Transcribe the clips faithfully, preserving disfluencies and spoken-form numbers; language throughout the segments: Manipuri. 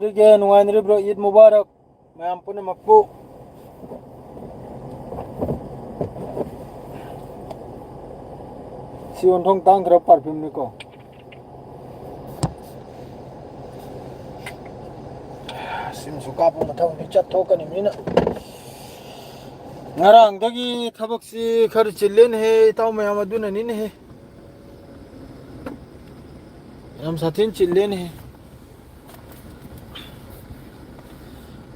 ꯀꯩꯒꯦ, ꯅꯨꯡꯉꯥꯏꯅꯔꯤꯕ꯭ꯔꯣ? ꯏꯗ ꯃꯨꯕꯥꯔꯛ ꯃꯌꯥꯝ ꯄꯨꯝꯅꯃꯛꯄꯨ꯫ ꯁꯤ ꯑꯣꯟꯊꯣꯡ ꯇꯥꯡꯈ꯭ꯔ ꯄꯥꯔꯐ꯭ꯌꯨꯝꯅꯤꯀꯣ꯫ ꯁꯤꯝꯁꯨ ꯀꯥꯞꯄ ꯃꯊꯪꯗꯤ ꯆꯠꯊꯣꯛꯀꯅꯤ ꯃꯤꯅ꯫ ꯉꯔꯥꯡꯗꯒꯤ ꯊꯕꯛꯁꯤ ꯈꯔ ꯆꯤꯜꯂꯦꯅꯦꯍꯦ, ꯏꯇꯥꯎ ꯃꯌꯥꯝ, ꯑꯗꯨꯅꯅꯤꯅꯦꯍꯦ꯫ ꯌꯥꯝ ꯁꯥꯊꯤꯅ ꯆꯤꯜꯂꯦꯅꯦꯍꯦ꯫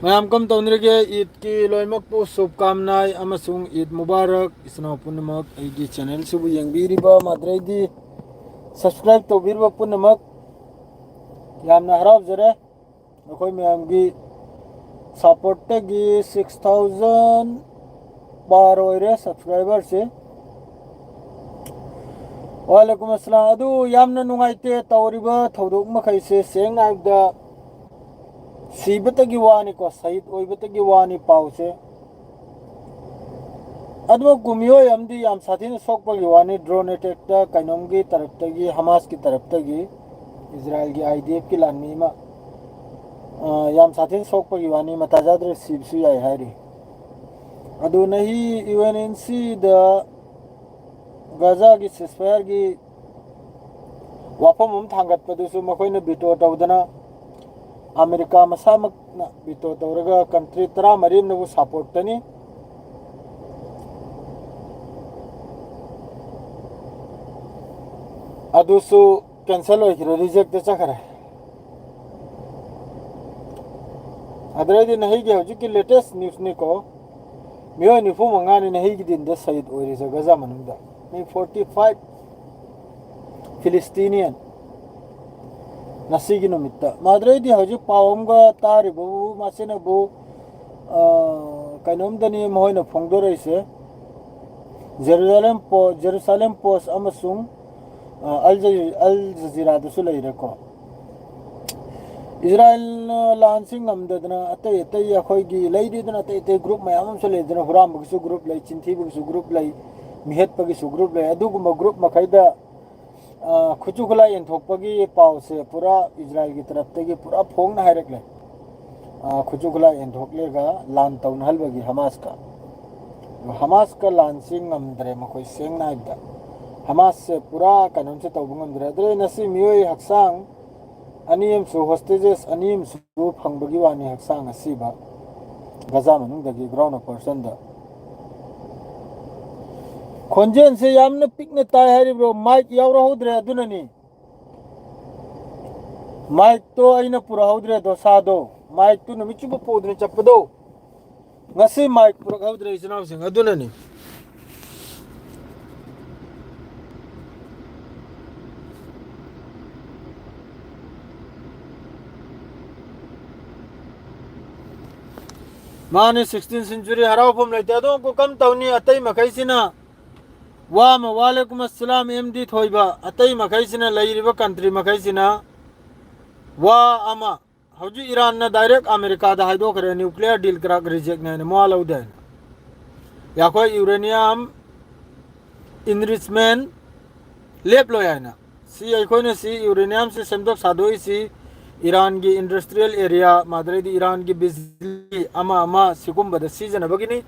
ꯃꯌꯥꯝ ꯀꯝ ꯇꯧꯅꯔꯤꯒꯦ? ꯏꯗꯀꯤ ꯂꯣꯏꯅꯃꯛꯄꯨ ꯁꯨꯚ ꯀꯥꯝꯅꯥꯏ ꯑꯃꯁꯨꯡ ꯏꯗ ꯃꯨꯕꯥꯔꯛ꯫ ꯏꯆꯤꯟ ꯏꯅꯥꯎ ꯄꯨꯝꯅꯃꯛ, ꯑꯩꯒꯤ ꯆꯦꯅꯦꯜꯁꯤꯕꯨ ꯌꯦꯡꯕꯤꯔꯤꯕ ꯃꯗ꯭ꯔꯩꯗꯤ subscribe ꯇꯧꯕꯤꯔꯤꯕ ꯄꯨꯝꯅꯃꯛ ꯌꯥꯝꯅ ꯍꯔꯥꯎꯖꯔꯦ꯫ ꯅꯈꯣꯏ ꯃꯌꯥꯝꯒꯤ supportꯇꯒꯤ six thousand ꯄꯥꯔ ꯑꯣꯏꯔꯦ subscriberꯁꯦ꯫ ꯋꯥꯂꯦꯀꯨꯝ ꯑꯁꯂꯥꯝ꯫ ꯑꯗꯨ ꯌꯥꯝꯅ ꯅꯨꯡꯉꯥꯏꯇꯦ ꯇꯧꯔꯤꯕ ꯊꯧꯗꯣꯛ ꯃꯈꯩꯁꯦ꯫ ꯁꯦꯡꯅ ꯍꯥꯏꯕꯗ, ꯁꯤꯕꯇꯒꯤ ꯋꯥꯅꯤꯀꯣ, ꯁꯍꯤꯗ ꯑꯣꯏꯕꯇꯒꯤ ꯋꯥꯅꯤ ꯄꯥꯎꯁꯦ꯫ ꯑꯗꯨꯕꯨ ꯃꯤꯑꯣꯏ ꯑꯃꯗꯤ ꯌꯥꯝ ꯁꯥꯊꯤꯅ ꯁꯣꯛꯄꯒꯤ ꯋꯥꯅꯤ, drone attackꯇ ꯀꯩꯅꯣꯝꯒꯤ ꯇꯔꯞꯇꯒꯤ, ꯍꯃꯥꯁꯀꯤ ꯇꯔꯞꯇꯒꯤ, ꯏꯖꯔꯥꯏꯜꯒꯤ IDFꯀꯤ ꯂꯥꯟꯃꯤ ꯑꯃ, ꯑ, ꯌꯥꯝ ꯁꯥꯊꯤꯅ ꯁꯣꯛꯄꯒꯤ ꯋꯥꯅꯤ, ꯃꯇꯥ ꯆꯥꯗ꯭ꯔꯦ, ꯁꯤꯕꯁꯨ ꯌꯥꯏ ꯍꯥꯏꯔꯤ꯫ ꯑꯗꯨ ꯅꯍꯤ UNNCꯗ ꯒꯥꯖꯥꯒꯤ ceasefireꯒꯤ ꯋꯥꯐꯝ ꯑꯃ ꯊꯥꯡꯒꯠꯄꯗꯨꯁꯨ ꯃꯈꯣꯏꯅ veto ꯇꯧꯗꯅ, ꯑꯃꯦꯔꯤꯀꯥ ꯃꯁꯥꯃꯛꯅ veto ꯇꯧꯔꯒ country ꯇꯔꯥꯃꯔꯤ ꯑꯃꯅꯕꯨ supportꯇꯅꯤ꯫ ꯑꯗꯨꯁꯨ cancel ꯑꯣꯏꯈ꯭ꯔꯦ, rejectꯇ ꯆꯠꯈ꯭ꯔꯦ꯫ ꯑꯗꯨꯗꯩꯗꯤ ꯅꯍꯩꯒꯤ ꯍꯧꯖꯤꯛꯀꯤ latest newsꯅꯤꯀꯣ, ꯃꯤꯑꯣꯏ ꯅꯤꯐꯨ ꯃꯉꯥꯅꯤ ꯅꯍꯩꯒꯤ ꯗꯤꯟꯗ ꯁꯍꯤꯗ ꯑꯣꯏꯔꯤꯁꯦ ꯒꯖꯥ ꯃꯅꯨꯡꯗ꯫ ꯃꯤ forty five Palestinian ꯉꯁꯤꯒꯤ ꯅꯨꯃꯤꯠꯇ꯫ ꯃꯗꯨꯗꯩꯗꯤ ꯍꯧꯖꯤꯛ ꯄꯥꯎ ꯑꯃꯒ ꯇꯥꯔꯤꯕꯕꯨ ꯃꯁꯤꯅꯕꯨ, ꯑ, ꯀꯩꯅꯣꯝꯗꯅꯤ ꯃꯈꯣꯏꯅ ꯐꯣꯡꯗꯣꯔꯛꯏꯁꯦ꯫ ꯖꯦꯔꯨꯖꯥꯂꯦꯝ ꯄꯣ-, ꯖꯦꯔꯨꯁꯥꯂꯦꯝ ꯄꯣꯁ ꯑꯃꯁꯨꯡ, ꯑ, ꯑꯜ ꯖꯖꯤ-, ꯑꯜ ꯖꯖꯤꯔꯥꯗꯁꯨ ꯂꯩꯔꯦꯀꯣ꯫ ꯏꯖꯔꯥꯏꯜꯅ ꯂꯥꯟꯁꯤ ꯉꯝꯗꯗꯅ ꯑꯇꯩ ꯑꯇꯩ ꯑꯩꯈꯣꯏꯒꯤ ꯂꯩꯔꯤꯗꯅ ꯑꯇꯩ ꯑꯇꯩ group ꯃꯌꯥꯝ ꯑꯃꯁꯨ ꯂꯩꯗꯅ, ꯍꯨꯔꯥꯟꯕꯒꯤꯁꯨ group ꯂꯩ, ꯆꯤꯟꯊꯤꯕꯒꯤꯁꯨ group ꯂꯩ, ꯃꯤꯍꯠꯄꯒꯤꯁꯨ group ꯂꯩ꯫ ꯑꯗꯨꯒꯨꯝꯕ group ꯃꯈꯩꯗ ꯑ, ꯈꯨꯠꯁꯨ ꯈꯨꯠꯂꯥꯏ ꯌꯦꯟꯊꯣꯛꯄꯒꯤ ꯄꯥꯎꯁꯦ ꯄꯨꯔꯥ ꯏꯖꯔꯥꯏꯜꯒꯤ ꯇꯔꯞꯇꯒꯤ ꯄꯨꯔꯥ ꯐꯣꯡꯅ ꯍꯥꯏꯔꯛꯂꯦ꯫ ꯑ, ꯈꯨꯠꯁꯨ ꯈꯨꯠꯂꯥꯏ ꯌꯦꯟꯊꯣꯛꯂꯒ ꯂꯥꯟ ꯇꯧꯅꯍꯜꯕꯒꯤ ꯍꯃꯥꯁꯀ꯫ ꯍꯃꯥꯁꯀ ꯂꯥꯟꯁꯤ ꯉꯝꯗ꯭ꯔꯦ ꯃꯈꯣꯏ, ꯁꯦꯡꯅ ꯍꯥꯏꯕꯗ꯫ ꯍꯃꯥꯁꯁꯦ ꯄꯨꯔꯥ ꯀꯩꯅꯣꯝꯁꯦ ꯇꯧꯕ ꯉꯝꯗ꯭ꯔꯦ꯫ ꯑꯗꯨꯅ ꯉꯁꯤ ꯃꯤꯑꯣꯏ ꯍꯛꯆꯥꯡ ꯑꯅꯤ ꯑꯃꯁꯨ, hostages ꯑꯅꯤ ꯑꯃꯁꯨ ꯐꯪꯕꯒꯤ ꯋꯥꯅꯤ, ꯍꯛꯆꯥꯡ ꯑꯁꯤꯕ ꯒꯖꯥ ꯃꯅꯨꯡꯗꯒꯤ ground of personꯗ꯫ ꯈꯣꯟꯖꯦꯜꯁꯦ ꯌꯥꯝꯅ ꯄꯤꯛꯅ ꯇꯥꯏ ꯍꯥꯏꯔꯤꯕ꯭ꯔꯣ? Mic ꯌꯥꯎꯔꯍꯧꯗ꯭ꯔꯦ, ꯑꯗꯨꯅꯅꯤ꯫ Micꯇꯣ ꯑꯩꯅ ꯄꯨꯔꯛꯍꯧꯗ꯭ꯔꯦ, ꯗꯣꯁꯥꯗꯣ꯫ Micꯇꯨ ꯅꯨꯃꯤꯠ ꯆꯨꯞꯄ ꯄꯨꯗꯅ ꯆꯠꯄꯗꯣ꯫ ꯉꯁꯤ mic ꯄꯨꯔꯛꯍꯧꯗ꯭ꯔꯦ ꯏꯆꯤꯟ ꯏꯅꯥꯎꯁꯤꯡ, ꯑꯗꯨꯅꯅꯤ꯫ ꯃꯥꯅꯤ, sixteenth century ꯍꯔꯥꯎꯐꯝ ꯂꯩꯇꯦ꯫ ꯑꯗꯣ ꯀꯝ ꯇꯧꯅꯤ, ꯑꯇꯩ ꯃꯈꯩꯁꯤꯅ ꯋꯥ ꯑꯃ, ꯋꯥꯂꯦꯀꯨꯝ ꯑꯁꯂꯥꯝ ꯑꯦꯝ ꯗꯤ ꯊꯣꯏꯕ, ꯑꯇꯩ ꯃꯈꯩꯁꯤꯅ, ꯂꯩꯔꯤꯕ country ꯃꯈꯩꯁꯤꯅ ꯋꯥ ꯑꯃ, ꯍꯧꯖꯤꯛ ꯏꯔꯥꯟꯅ direct ꯑꯃꯦꯔꯤꯀꯥꯗ ꯍꯥꯏꯗꯣꯛꯈ꯭ꯔꯦ, nuclear deal ꯀ꯭ꯔꯥꯛ rejectꯅꯦ ꯍꯥꯏꯅ, ꯃꯋꯥ ꯂꯧꯗꯦ ꯍꯥꯏꯅ꯫ ꯑꯩꯈꯣꯏ uranium enrichment ꯂꯦꯞꯂꯣꯏ ꯍꯥꯏꯅ꯫ ꯁꯤ ꯑꯩꯈꯣꯏꯅ ꯁꯤ uraniumꯁꯤ ꯁꯦꯝꯗꯣꯛ ꯁꯥꯗꯣꯛꯏꯁꯤ ꯏꯔꯥꯟꯒꯤ industrial area, ꯃꯥꯗꯔꯩꯗꯤ ꯏꯔꯥꯟꯒꯤ ꯕꯤꯖꯂꯤ ꯑꯃ ꯑꯃ ꯁꯤꯒꯨꯝꯕꯗ ꯁꯤꯖꯤꯟꯅꯕꯒꯤꯅꯤ꯫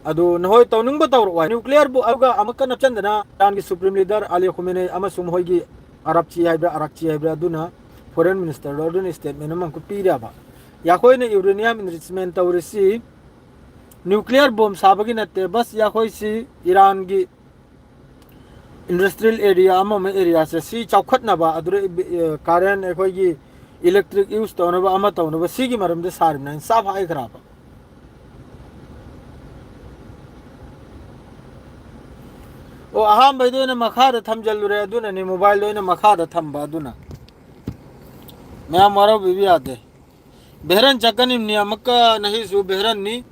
ꯑꯗꯨ ꯅꯈꯣꯏ ꯇꯧꯅꯤꯡꯕ ꯇꯧꯔꯛꯑꯣ ꯍꯥꯏ꯫ Nuclearꯕꯨ ꯑꯗꯨꯒ ꯑꯃꯨꯛꯀ ꯅꯞꯆꯟꯗꯅ ꯏꯔꯥꯟꯒꯤ Supreme Leader Ali Khamenei ꯑꯃꯁꯨꯡ ꯃꯈꯣꯏꯒꯤ ꯑꯔꯥꯞꯆꯤ ꯍꯥꯏꯕ꯭ꯔꯥ, ꯑꯔꯥꯛꯆꯤ ꯍꯥꯏꯕ꯭ꯔꯥ, ꯑꯗꯨꯅ foreign ministerꯗꯣ ꯑꯗꯨꯅ statement ꯑꯃꯈꯛ ꯄꯤꯔꯦꯕ꯫ ꯑꯩꯈꯣꯏꯅ uranium enrichment ꯇꯧꯔꯤꯁꯤ nuclear bomb ꯁꯥꯕꯒꯤ ꯅꯠꯇꯦ, ꯕꯁ ꯑꯩꯈꯣꯏꯁꯤ ꯏꯔꯥꯟꯒꯤ industrial area ꯑꯃ ꯑꯃ areaꯁꯦ ꯁꯤ ꯆꯥꯎꯈꯠꯅꯕ, ꯑꯗꯨꯗ, ꯑ, current ꯑꯩꯈꯣꯏꯒꯤ electric use ꯇꯧꯅꯕ ꯑꯃ ꯇꯧꯅꯕ ꯁꯤꯒꯤ ꯃꯔꯝꯗ ꯁꯥꯔꯤꯕꯅꯤ ꯍꯥꯏꯅ ꯆꯞ ꯍꯥꯏꯈ꯭ꯔꯕ꯫ ꯑꯣ, ꯑꯍꯥꯟꯕꯩꯗ ꯑꯣꯏꯅ ꯃꯈꯥꯗ ꯊꯝꯖꯜꯂꯨꯔꯦ, ꯑꯗꯨꯅꯅꯤ mobileꯗ ꯑꯣꯏꯅ ꯃꯈꯥꯗ ꯊꯝꯕ, ꯑꯗꯨꯅ꯫ ꯃꯌꯥꯝ ꯋꯥꯔꯧꯕꯤꯕ ꯌꯥꯗꯦ꯫ ꯕꯦꯍꯔꯟ ꯆꯠꯀꯅꯤꯕꯅꯤ ꯑꯃꯨꯛꯀ, ꯅꯍꯤꯁꯨ ꯕꯦꯍꯔꯟꯅꯤ꯫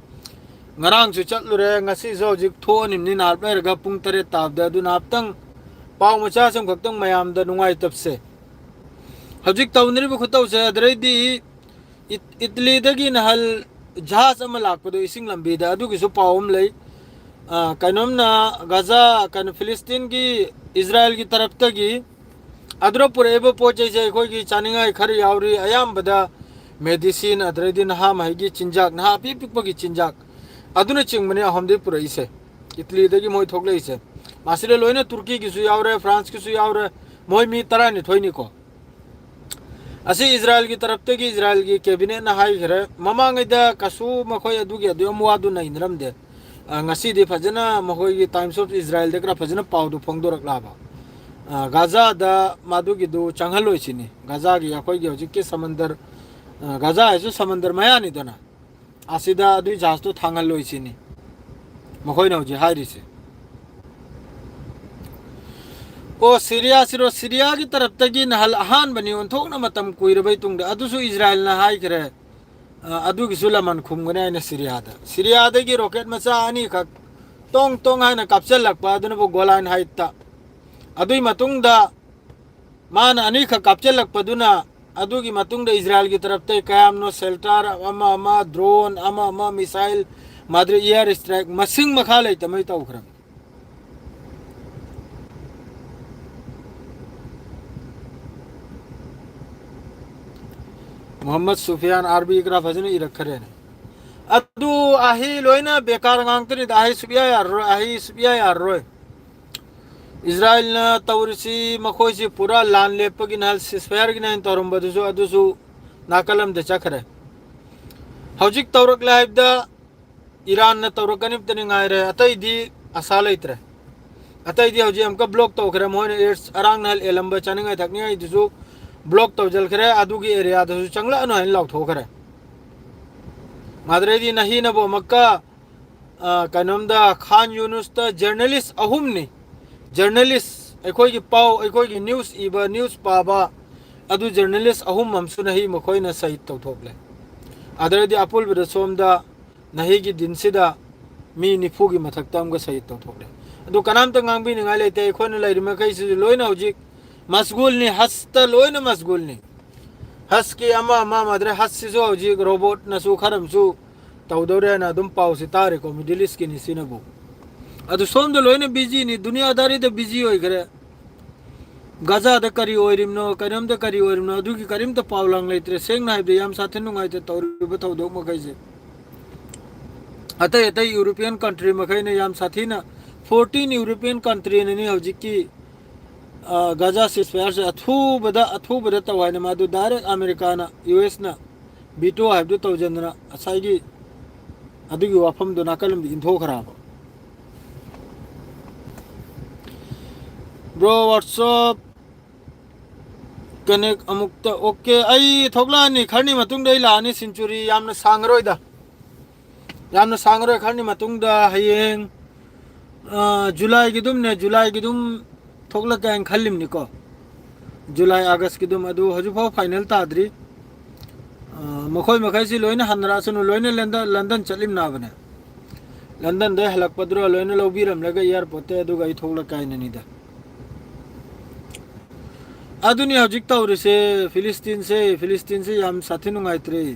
ꯉꯔꯥꯡꯁꯨ ꯆꯠꯂꯨꯔꯦ, ꯉꯁꯤꯁꯨ ꯍꯧꯖꯤꯛ ꯊꯣꯛꯑꯅꯤꯕꯅꯤ ꯅꯍꯥꯛ ꯂꯩꯔꯒ ꯄꯨꯡ ꯇꯔꯦꯠ ꯇꯥꯕꯗ꯫ ꯑꯗꯨꯅ ꯍꯥꯞꯇꯪ ꯄꯥꯎ ꯃꯆꯥꯁꯨ ꯑꯃꯈꯛꯇꯪ ꯃꯌꯥꯝꯗ ꯅꯨꯡꯉꯥꯏꯇꯕꯁꯦ꯫ ꯍꯧꯖꯤꯛ ꯇꯧꯅꯔꯤꯕ ꯈꯨꯇꯧꯁꯦ, ꯑꯗꯨꯗꯩꯗꯤ ꯏꯠ-, ꯏꯇꯂꯤꯗꯒꯤ ꯅꯍꯥꯟ ꯖꯍꯥꯖ ꯑꯃ ꯂꯥꯛꯄꯗꯣ ꯏꯁꯤꯡ ꯂꯝꯕꯤꯗ, ꯑꯗꯨꯒꯤꯁꯨ ꯄꯥꯎ ꯑꯃ ꯂꯩ꯫ ꯑ, ꯀꯩꯅꯣꯝꯅ ꯒꯥꯖꯥ, ꯀꯩꯅꯣ, ꯐꯤꯂꯤꯁꯇꯤꯟꯒꯤ, ꯏꯖꯔꯥꯏꯜꯒꯤ ꯇꯔꯞꯇꯒꯤ ꯑꯗꯨꯗ ꯄꯨꯔꯛꯏꯕ ꯄꯣꯠ ꯆꯩꯁꯦ ꯑꯩꯈꯣꯏꯒꯤ ꯆꯥꯅꯤꯡꯉꯥꯏ ꯈꯔ ꯌꯥꯎꯔꯤ꯫ ꯑꯌꯥꯝꯕꯗ ꯃꯦꯗꯤꯁꯤꯟ, ꯑꯗꯩꯗꯤ ꯅꯍꯥ ꯃꯍꯩꯒꯤ ꯆꯤꯟꯖꯥꯛ, ꯅꯍꯥ ꯑꯄꯤꯛ ꯄꯤꯛꯄꯒꯤ ꯆꯤꯟꯖꯥꯛ ꯑꯗꯨꯅꯆꯤꯡꯕꯅꯤ ꯑꯍꯨꯝꯗꯤ ꯄꯨꯔꯛꯏꯁꯦ꯫ ꯏꯇꯂꯤꯗꯒꯤ ꯃꯣꯏ ꯊꯣꯛꯂꯛꯏꯁꯦ꯫ ꯃꯁꯤꯗ ꯂꯣꯏꯅ ꯇꯨꯔꯀꯤꯒꯤꯁꯨ ꯌꯥꯎꯔꯦ, ꯐ꯭ꯔꯥꯟꯁꯀꯤꯁꯨ ꯌꯥꯎꯔꯦ, ꯃꯣꯏ ꯃꯤ ꯇꯔꯥꯅꯤꯊꯣꯏꯅꯤꯀꯣ꯫ ꯑꯁꯤ ꯏꯖꯔꯥꯏꯜꯒꯤ ꯇꯔꯞꯇꯒꯤ ꯏꯖꯔꯥꯏꯜꯒꯤ ꯀꯦꯕꯤꯅꯦꯠꯅ ꯍꯥꯏꯈ꯭ꯔꯦ꯫ ꯃꯃꯥꯡꯉꯩꯗ ꯀꯩꯁꯨ ꯃꯈꯣꯏ ꯑꯗꯨꯒꯤ ꯑꯗꯨ ꯌꯥꯝ ꯋꯥꯗꯨ ꯅꯩꯅꯔꯝꯗꯦ꯫ ꯑ, ꯉꯁꯤꯗꯤ ꯐꯖꯅ ꯃꯈꯣꯏꯒꯤ Times of Israelꯗ ꯈꯔ ꯐꯖꯅ ꯄꯥꯎꯗꯨ ꯐꯣꯡꯗꯣꯔꯛꯂꯕ꯫ ꯑ, ꯒꯥꯖꯥꯗ ꯃꯗꯨꯒꯤꯗꯨ ꯆꯪꯍꯜꯂꯣꯏꯁꯤꯅꯤ꯫ ꯒꯥꯖꯥꯒꯤ ꯑꯩꯈꯣꯏꯒꯤ ꯍꯧꯖꯤꯛꯀꯤ ꯁꯃꯟꯗꯔ, ꯑ, ꯒꯥꯖꯥ ꯍꯥꯏꯁꯨ ꯁꯃꯟꯗꯔ ꯃꯌꯥꯅꯤꯗꯅ, ꯑꯁꯤꯗ ꯑꯗꯨꯏ ꯖꯍꯥꯖꯇꯨ ꯊꯥꯡꯍꯜꯂꯣꯏꯁꯤꯅꯤ ꯃꯈꯣꯏꯅ ꯍꯧꯖꯤꯛ ꯍꯥꯏꯔꯤꯁꯦ꯫ ꯑꯣ, ꯁꯤꯔꯤꯌꯥꯁꯤꯔꯣ, ꯁꯤꯔꯤꯌꯥꯒꯤ ꯇꯔꯞꯇꯒꯤ ꯅꯍꯜ ꯑꯍꯥꯟꯕꯅꯤ ꯑꯣꯟꯊꯣꯛꯅ ꯃꯇꯝ ꯀꯨꯏꯔꯕꯩ ꯇꯨꯡꯗ, ꯑꯗꯨꯁꯨ ꯏꯖꯔꯥꯏꯜꯅ ꯍꯥꯏꯈ꯭ꯔꯦ꯫ ꯑ, ꯑꯗꯨꯒꯤꯁꯨ ꯂꯃꯟ ꯈꯨꯝꯒꯅꯤ ꯍꯥꯏꯅ ꯁꯤꯔꯤꯌꯥꯗ꯫ ꯁꯤꯔꯤꯌꯥꯗꯒꯤ ꯔꯣꯀꯦꯠ ꯃꯆꯥ ꯑꯅꯤꯈꯛ ꯇꯣꯡ ꯇꯣꯡ ꯍꯥꯏꯅ ꯀꯥꯞꯆꯜꯂꯛꯄ ꯑꯗꯨꯅꯕꯨ ꯒꯣꯂꯥꯟ ꯍꯥꯏꯠꯇ꯫ ꯑꯗꯨꯒꯤ ꯃꯇꯨꯡꯗ ꯃꯥꯅ ꯑꯅꯤꯈꯛ ꯀꯥꯞꯆꯜꯂꯛꯄꯗꯨꯅ, ꯑꯗꯨꯒꯤ ꯃꯇꯨꯡꯗ ꯏꯖꯔꯥꯏꯜꯒꯤ ꯇꯔꯞꯇ ꯀꯌꯥꯝꯅꯣ ꯁꯦꯜꯇꯥꯔ ꯑꯃ ꯑꯃ, ꯗ꯭ꯔꯣꯟ ꯑꯃ ꯑꯃ, ꯃꯤꯁꯥꯏꯜ, ꯃꯗꯨ ꯑꯦꯌꯔ ꯏꯁꯇ꯭ꯔꯥꯏꯛ ꯃꯁꯤꯡ ꯃꯈꯥ ꯂꯩꯇꯃꯩ ꯇꯧꯈ꯭ꯔꯕꯅꯤ꯫ ꯃꯨꯍꯝꯃꯗ ꯁꯨꯐꯤꯌꯥꯟ ꯑꯥꯔꯕꯤ ꯈꯔ ꯐꯖꯅ ꯏꯔꯛꯈ꯭ꯔꯦꯅꯦ꯫ ꯑꯗꯨ ꯑꯍꯩ ꯂꯣꯏꯅ ꯕꯦꯀꯥꯔ ꯉꯥꯛꯇꯅꯤꯗ, ꯑꯍꯩ ꯁꯨꯛꯌꯥ ꯌꯥꯔꯔꯣꯏ, ꯑꯍꯩ ꯁꯨꯛꯌꯥ ꯌꯥꯔꯔꯣꯏ꯫ ꯏꯖꯔꯥꯏꯜꯅ ꯇꯧꯔꯤꯁꯤ, ꯃꯈꯣꯏꯁꯤ ꯄꯨꯔꯥ ꯂꯥꯟ ꯂꯦꯞꯄꯒꯤ ꯅꯍꯥꯟ ceasefire ꯒꯤꯅ ꯍꯥꯏꯅ ꯇꯧꯔꯝꯕꯗꯨꯁꯨ, ꯑꯗꯨꯁꯨ ꯅꯥꯀꯜ ꯑꯃꯗ ꯆꯠꯈ꯭ꯔꯦ꯫ ꯍꯧꯖꯤꯛ ꯇꯧꯔꯛꯂꯦ ꯍꯥꯏꯕꯗ ꯏꯔꯥꯟꯅ ꯇꯧꯔꯛꯀꯅꯤꯕꯇꯅꯤ ꯉꯥꯏꯔꯦ, ꯑꯇꯩꯗꯤ ꯑꯁꯥ ꯂꯩꯇ꯭ꯔꯦ꯫ ꯑꯇꯩꯗꯤ ꯍꯧꯖꯤꯛ ꯑꯃꯨꯛꯀ ꯕ꯭ꯂꯣꯛ ꯇꯧꯈ꯭ꯔꯦ꯫ ꯃꯣꯏꯅ ꯑꯦꯌꯔ, ꯑꯔꯥꯡ ꯅꯍꯜ ꯑꯦꯜꯂꯝꯕ ꯆꯥꯅꯤꯡꯉꯥꯏ ꯊꯛꯅꯤꯡꯉꯥꯏꯗꯨꯁꯨ ꯕ꯭ꯂꯣꯛ ꯇꯧꯁꯤꯟꯈ꯭ꯔꯦ, ꯑꯗꯨꯒꯤ ꯑꯦꯔꯤꯌꯥꯗꯁꯨ ꯆꯪꯂꯛꯑꯅꯨ ꯍꯥꯏꯅ ꯂꯥꯎꯊꯣꯛꯈ꯭ꯔꯦ꯫ ꯃꯗꯨꯗꯩꯗꯤ ꯅꯍꯤꯅꯕꯨ ꯑꯃꯨꯛꯀ, ꯑ, ꯀꯩꯅꯣꯝꯗ, ꯈꯥꯟ ꯌꯨꯅꯨꯁꯇ ꯖꯔꯅꯦꯂꯤꯁ ꯑꯍꯨꯝꯅꯤ, ꯖꯔꯅꯦꯂꯤꯁ, ꯑꯩꯈꯣꯏꯒꯤ ꯄꯥꯎ, ꯑꯩꯈꯣꯏꯒꯤ ꯅ꯭ꯌꯨꯁ ꯏꯕ, ꯅ꯭ꯌꯨꯁ ꯄꯥꯕ, ꯑꯗꯨ ꯖꯔꯅꯦꯂꯤꯁ ꯑꯍꯨꯝ ꯑꯃꯁꯨ ꯅꯍꯤ ꯃꯈꯣꯏꯅ ꯁꯍꯤꯗ ꯇꯧꯊꯣꯛꯂꯦ꯫ ꯑꯗꯨꯗꯩꯗꯤ ꯑꯄꯨꯟꯕꯗ ꯁꯣꯝꯗ ꯅꯍꯤꯒꯤ ꯗꯤꯟꯁꯤꯗ ꯃꯤ ꯅꯤꯐꯨꯒꯤ ꯃꯊꯛꯇ ꯑꯃꯒ ꯁꯍꯤꯗ ꯇꯧꯊꯣꯛꯂꯦ꯫ ꯑꯗꯨ ꯀꯅꯥꯝꯇ ꯉꯥꯡꯕꯤꯅꯤꯡꯉꯥꯏ ꯂꯩꯇꯦ꯫ ꯑꯩꯈꯣꯏꯅ ꯂꯩꯔꯤ ꯃꯈꯩꯁꯤꯁꯨ ꯂꯣꯏꯅ ꯍꯧꯖꯤꯛ ꯃꯁꯒꯨꯜꯅꯤ, ꯍꯖꯇ ꯂꯣꯏꯅ ꯃꯁꯒꯨꯜꯅꯤ꯫ ꯍꯖꯀꯤ ꯑꯃ ꯑꯃ ꯑꯃꯗ꯭ꯔꯦ, ꯍꯖꯁꯤꯁꯨ ꯍꯧꯖꯤꯛ ꯔꯣꯕꯣꯠꯅꯁꯨ ꯈꯔ ꯑꯃꯁꯨ ꯇꯧꯗꯧꯔꯦ ꯍꯥꯏꯅ ꯑꯗꯨꯝ ꯄꯥꯎꯁꯤ ꯇꯥꯔꯦꯀꯣ, ꯃꯤꯗꯜ ꯏꯁꯀꯤꯅꯤ ꯁꯤꯅꯕꯨ꯫ ꯑꯗꯨ ꯁꯣꯝꯗ ꯂꯣꯏꯅ ꯕꯤꯖꯤꯅꯤ, ꯗꯨꯅꯤꯌꯥꯗꯥꯔꯤꯗ ꯕꯤꯖꯤ ꯑꯣꯏꯈ꯭ꯔꯦ꯫ ꯒꯥꯖꯥꯗ ꯀꯔꯤ ꯑꯣꯏꯔꯤꯕꯅꯣ, ꯀꯩꯅꯣꯝꯗ ꯀꯔꯤ ꯑꯣꯏꯔꯤꯕꯅꯣ, ꯑꯗꯨꯒꯤ ꯀꯔꯤꯝꯇ ꯄꯥꯎ ꯂꯥꯡ ꯂꯩꯇ꯭ꯔꯦ꯫ ꯁꯦꯡꯅ ꯍꯥꯏꯕꯗ ꯌꯥꯝ ꯁꯥꯊꯤꯅ ꯅꯨꯡꯉꯥꯏꯇꯦ ꯇꯧꯔꯤꯕ ꯊꯧꯗꯣꯛ ꯃꯈꯩꯁꯦ꯫ ꯑꯇꯩ ꯑꯇꯩ ꯌꯨꯔꯣꯄꯤꯌꯟ ꯀꯟꯇ꯭ꯔꯤ ꯃꯈꯩꯅ ꯌꯥꯝ ꯁꯥꯊꯤꯅ, ꯐꯣꯔꯇꯤꯟ ꯌꯨꯔꯣꯄꯤꯌꯟ ꯀꯟꯇ꯭ꯔꯤꯅꯅꯤ ꯍꯧꯖꯤꯛꯀꯤ, ꯑ, ꯒꯥꯖꯥ ꯁꯤꯁꯐꯥꯌꯔꯁꯦ ꯑꯊꯨꯕꯗ, ꯑꯊꯨꯕꯗ ꯇꯧ ꯍꯥꯏꯅ ꯃꯥꯗꯨ ꯗꯥꯏꯔꯦꯛ ꯑꯃꯦꯔꯤꯀꯥꯅ, ꯌꯨ ꯑꯦꯁꯅ ꯚꯤꯇꯣ ꯍꯥꯏꯕꯗꯨ ꯇꯧꯁꯤꯟꯗꯅ ꯉꯁꯥꯏꯒꯤ ꯑꯗꯨꯒꯤ ꯋꯥꯐꯝꯗꯨ ꯅꯥꯀꯜ ꯑꯃꯗ ꯏꯟꯊꯣꯛꯈ꯭ꯔꯕ꯫ ꯕ꯭ꯔꯣ, ꯋꯥꯠꯁꯑꯞ ꯀꯅꯦꯛ ꯑꯃꯨꯛꯇ꯫ ꯑꯣꯀꯦ, ꯑꯩ ꯊꯣꯛꯂꯛꯑꯅꯤ, ꯈꯔꯅꯤ ꯃꯇꯨꯡꯗ ꯑꯩ ꯂꯥꯛꯑꯅꯤ꯫ ꯁꯦꯟꯆꯨꯔꯤ ꯌꯥꯝꯅ ꯁꯥꯡꯉꯔꯣꯏꯗ, ꯌꯥꯝꯅ ꯁꯥꯡꯉꯔꯣꯏ꯫ ꯈꯔꯅꯤ ꯃꯇꯨꯡꯗ ꯍꯌꯦꯡ, ꯑ, ꯖꯨꯂꯥꯏꯒꯤ ꯑꯗꯨꯝꯅꯦ, ꯖꯨꯂꯥꯏꯒꯤ ꯑꯗꯨꯝ ꯊꯣꯛꯂꯛꯀꯦ ꯍꯥꯏꯅ ꯈꯜꯂꯤꯕꯅꯤꯀꯣ꯫ ꯖꯨꯂꯥꯏ, ꯑꯥꯒꯁꯀꯤ ꯑꯗꯨꯝ, ꯑꯗꯨ ꯍꯧꯖꯤꯛꯐꯥꯎ ꯐꯥꯏꯅꯦꯜ ꯇꯥꯗ꯭ꯔꯤ꯫ ꯑ, ꯃꯈꯣꯏ ꯃꯈꯩꯁꯤ ꯂꯣꯏꯅ ꯍꯟꯅꯔꯛꯑꯁꯅꯨ, ꯂꯣꯏꯅ ꯂꯟꯗꯟ, ꯂꯟꯗꯟ ꯆꯠꯂꯤꯝꯅꯕꯅꯦ꯫ ꯂꯟꯗꯟꯗꯩ ꯍꯜꯂꯛꯄꯗꯨꯔ ꯂꯣꯏꯅ ꯂꯧꯕꯤꯔꯝꯂꯒ ꯑꯦꯌꯥꯔꯄꯣꯔꯠꯇ, ꯑꯗꯨꯒ ꯑꯩ ꯊꯣꯛꯂꯛꯀꯦ ꯍꯥꯏꯅꯅꯤꯗ꯫ ꯑꯗꯨꯅꯤ ꯍꯧꯖꯤꯛ ꯇꯧꯔꯤꯁꯦ꯫ ꯐꯤꯂꯤꯁꯇꯤꯟꯁꯦ, ꯐꯤꯂꯤꯁꯇꯤꯟꯁꯦ ꯌꯥꯝ ꯁꯥꯊꯤ ꯅꯨꯡꯉꯥꯏꯇ꯭ꯔꯦ꯫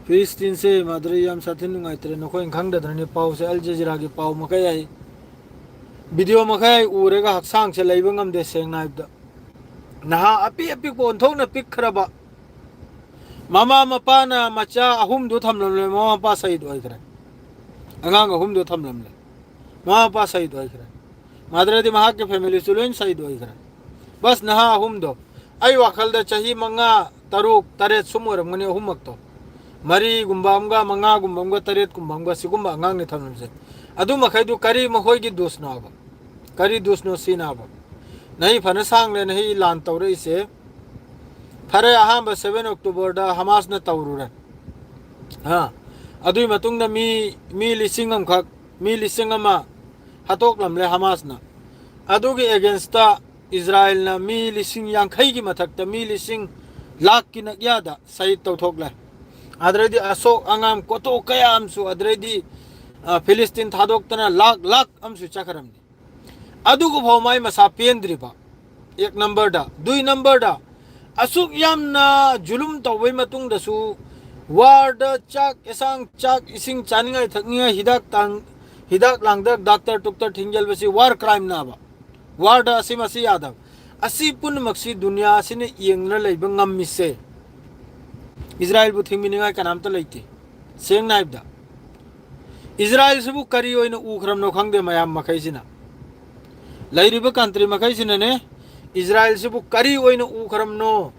ꯐꯤꯂꯤꯁꯇꯤꯟꯁꯦ, ꯃꯥꯗ꯭ꯔꯤ, ꯌꯥꯝ ꯁꯥꯊꯤ ꯅꯨꯡꯉꯥꯏꯇ꯭ꯔꯦ꯫ ꯅꯈꯣꯏꯅ ꯈꯪꯗꯗꯅꯅꯤ꯫ ꯄꯥꯎꯁꯦ ꯑꯜ ꯖꯖꯤꯔꯥꯒꯤ ꯄꯥꯎ ꯃꯈꯩ ꯑꯩ, ꯚꯤꯗꯤꯑꯣ ꯃꯈꯩ ꯑꯩ ꯎꯔꯒ ꯍꯛꯆꯥꯡꯁꯦ ꯂꯩꯕ ꯉꯝꯗꯦ, ꯁꯦꯡꯅ ꯍꯥꯏꯕꯗ꯫ ꯅꯍꯥ ꯑꯄꯤꯛ ꯑꯄꯤꯛꯄ ꯑꯣꯟꯊꯣꯛꯅ ꯄꯤꯛꯈ꯭ꯔꯕ, ꯃꯃꯥ ꯃꯄꯥꯅ ꯃꯆꯥ ꯑꯍꯨꯝꯗꯨ ꯊꯝꯂꯝꯂꯦ, ꯃꯃꯥ ꯃꯄꯥ ꯁꯍꯤꯗ ꯑꯣꯏꯈ꯭ꯔꯦ꯫ ꯑꯉꯥꯡ ꯑꯍꯨꯝꯗꯨ ꯊꯝꯂꯝꯂꯦ, ꯃꯃꯥ ꯃꯄꯥ ꯁꯍꯤꯗ ꯑꯣꯏꯈ꯭ꯔꯦ꯫ ꯃꯥꯗ꯭ꯔꯗꯤ ꯃꯍꯥꯛꯀꯤ ꯐꯦꯃꯤꯂꯤꯁꯨ ꯂꯣꯏ ꯁꯍꯤꯗ ꯑꯣꯏꯈ꯭ꯔꯦ꯫ ꯕꯁ, ꯅꯍꯥ ꯑꯍꯨꯝꯗꯣ, ꯑꯩ ꯋꯥꯈꯜꯗ ꯆꯍꯤ ꯃꯉꯥ, ꯇꯔꯨꯛ, ꯇꯔꯦꯠ ꯁꯨꯝ ꯑꯣꯏꯔꯝꯒꯅꯤ ꯑꯍꯨꯝꯃꯛꯇꯣ꯫ ꯃꯔꯤꯒꯨꯝꯕ ꯑꯃꯒ, ꯃꯉꯥꯒꯨꯝꯕ ꯑꯃꯒ, ꯇꯔꯦꯠꯀꯨꯝꯕ ꯑꯃꯒ, ꯁꯤꯒꯨꯝꯕ ꯑꯉꯥꯡꯅꯤ ꯊꯝꯂꯝꯃꯤꯁꯦ꯫ ꯑꯗꯨ ꯃꯈꯩꯗꯨ ꯀꯔꯤ ꯃꯈꯣꯏꯒꯤ ꯗꯨꯁꯅꯣꯕ? ꯀꯔꯤ ꯗꯨꯁꯅꯣ ꯁꯤꯅꯥꯕ? ꯅꯍꯤ ꯐꯅ ꯁꯥꯡꯂꯦ, ꯅꯍꯤ ꯂꯥꯟ ꯇꯧꯔꯛꯏꯁꯦ꯫ ꯐꯔꯦ, ꯑꯍꯥꯟꯕ ꯁꯚꯦꯟ ꯑꯣꯛꯇꯣꯕꯔꯗ ꯍꯃꯥꯁꯅ ꯇꯧꯔꯨꯔꯦ꯫ ꯍꯥ? ꯑꯗꯨꯒꯤ ꯃꯇꯨꯡꯗ ꯃꯤ, ꯃꯤ ꯂꯤꯁꯤꯡ ꯑꯃꯈꯛ, ꯃꯤ ꯂꯤꯁꯤꯡ ꯑꯃ ꯍꯥꯠꯇꯣꯛꯂꯝꯂꯦ ꯍꯃꯥꯁꯅ꯫ ꯑꯗꯨꯒꯤ ꯑꯦꯒꯦꯟꯁꯇ ꯏꯖꯔꯥꯌꯦꯜꯅ ꯃꯤ ꯂꯤꯁꯤꯡ ꯌꯥꯡꯈꯩꯒꯤ ꯃꯊꯛꯇ, ꯃꯤ ꯂꯤꯁꯤꯡ ꯂꯥꯛꯀꯤ ꯅꯛꯌꯥꯗ ꯁꯍꯤꯗ ꯇꯧꯊꯣꯛꯂꯦ꯫ ꯑꯗꯨꯗꯩꯗꯤ ꯑꯁꯣꯛ ꯑꯉꯥꯝ ꯀꯣꯊꯣꯛ ꯀꯌꯥ ꯑꯃꯁꯨ, ꯑꯗꯨꯗꯩꯗꯤ, ꯑ, ꯐꯤꯂꯤꯁꯇꯤꯟ ꯊꯥꯗꯣꯛꯇꯅ ꯂꯥꯛ ꯂꯥꯛ ꯑꯃꯁꯨ ꯆꯠꯈ꯭ꯔꯕꯅꯤ꯫ ꯑꯗꯨꯒ ꯐꯥꯎ ꯃꯥꯏ ꯃꯁꯥ ꯄꯦꯟꯗ꯭ꯔꯤꯕ, ꯑꯦꯛ ꯅꯝꯕꯔꯗ꯫ ꯗꯨꯏ ꯅꯝꯕꯔꯗ, ꯑꯁꯨꯛ ꯌꯥꯝꯅ ꯖꯨꯂꯨꯝ ꯇꯧꯕꯩ ꯃꯇꯨꯡꯗꯁꯨ, ꯋꯥꯔꯗ ꯆꯥꯛ, ꯌꯦꯁꯥꯡ, ꯆꯥꯛ, ꯏꯁꯤꯡ, ꯆꯥꯅꯤꯡꯉꯥꯏ ꯊꯛꯅꯤꯡꯉꯥꯏ, ꯍꯤꯗꯥꯛ ꯇꯥꯡ-, ꯍꯤꯗꯥꯛ ꯂꯥꯡꯊꯛ, ꯗꯥꯛꯇꯔ ꯇꯨꯛꯇꯔ ꯊꯤꯡꯖꯤꯜꯕꯁꯤ ꯋꯥꯔ ꯀ꯭ꯔꯥꯏꯝꯅꯦꯕ꯫ ꯋꯥꯔꯗ ꯑꯁꯤ ꯃꯁꯤ ꯌꯥꯗꯕ꯫ ꯑꯁꯤ ꯄꯨꯝꯅꯃꯛꯁꯤ ꯗꯨꯅꯤꯌꯥ ꯑꯁꯤꯅ ꯌꯦꯡꯗꯨꯅ ꯂꯩꯕ ꯉꯝꯃꯤꯁꯦ ꯏꯖꯔꯥꯏꯜꯕꯨ ꯊꯤꯡꯕꯤꯅꯤꯡꯉꯥꯏ ꯀꯅꯥꯝꯇ ꯂꯩꯇꯦ꯫ ꯁꯦꯡꯅ ꯍꯥꯏꯕꯗ, ꯏꯖꯔꯥꯏꯜꯁꯤꯕꯨ ꯀꯔꯤ ꯑꯣꯏꯅ ꯎꯈ꯭ꯔꯕꯅꯣ ꯈꯪꯗꯦ ꯃꯌꯥꯝ ꯃꯈꯩꯁꯤꯅ꯫ ꯂꯩꯔꯤꯕ ꯀꯟꯇ꯭ꯔꯤ ꯃꯈꯩꯁꯤꯅꯅꯦ, ꯏꯖꯔꯥꯏꯜꯁꯤꯕꯨ ꯀꯔꯤ ꯑꯣꯏꯅ ꯎꯈ꯭ꯔꯕꯅꯣ?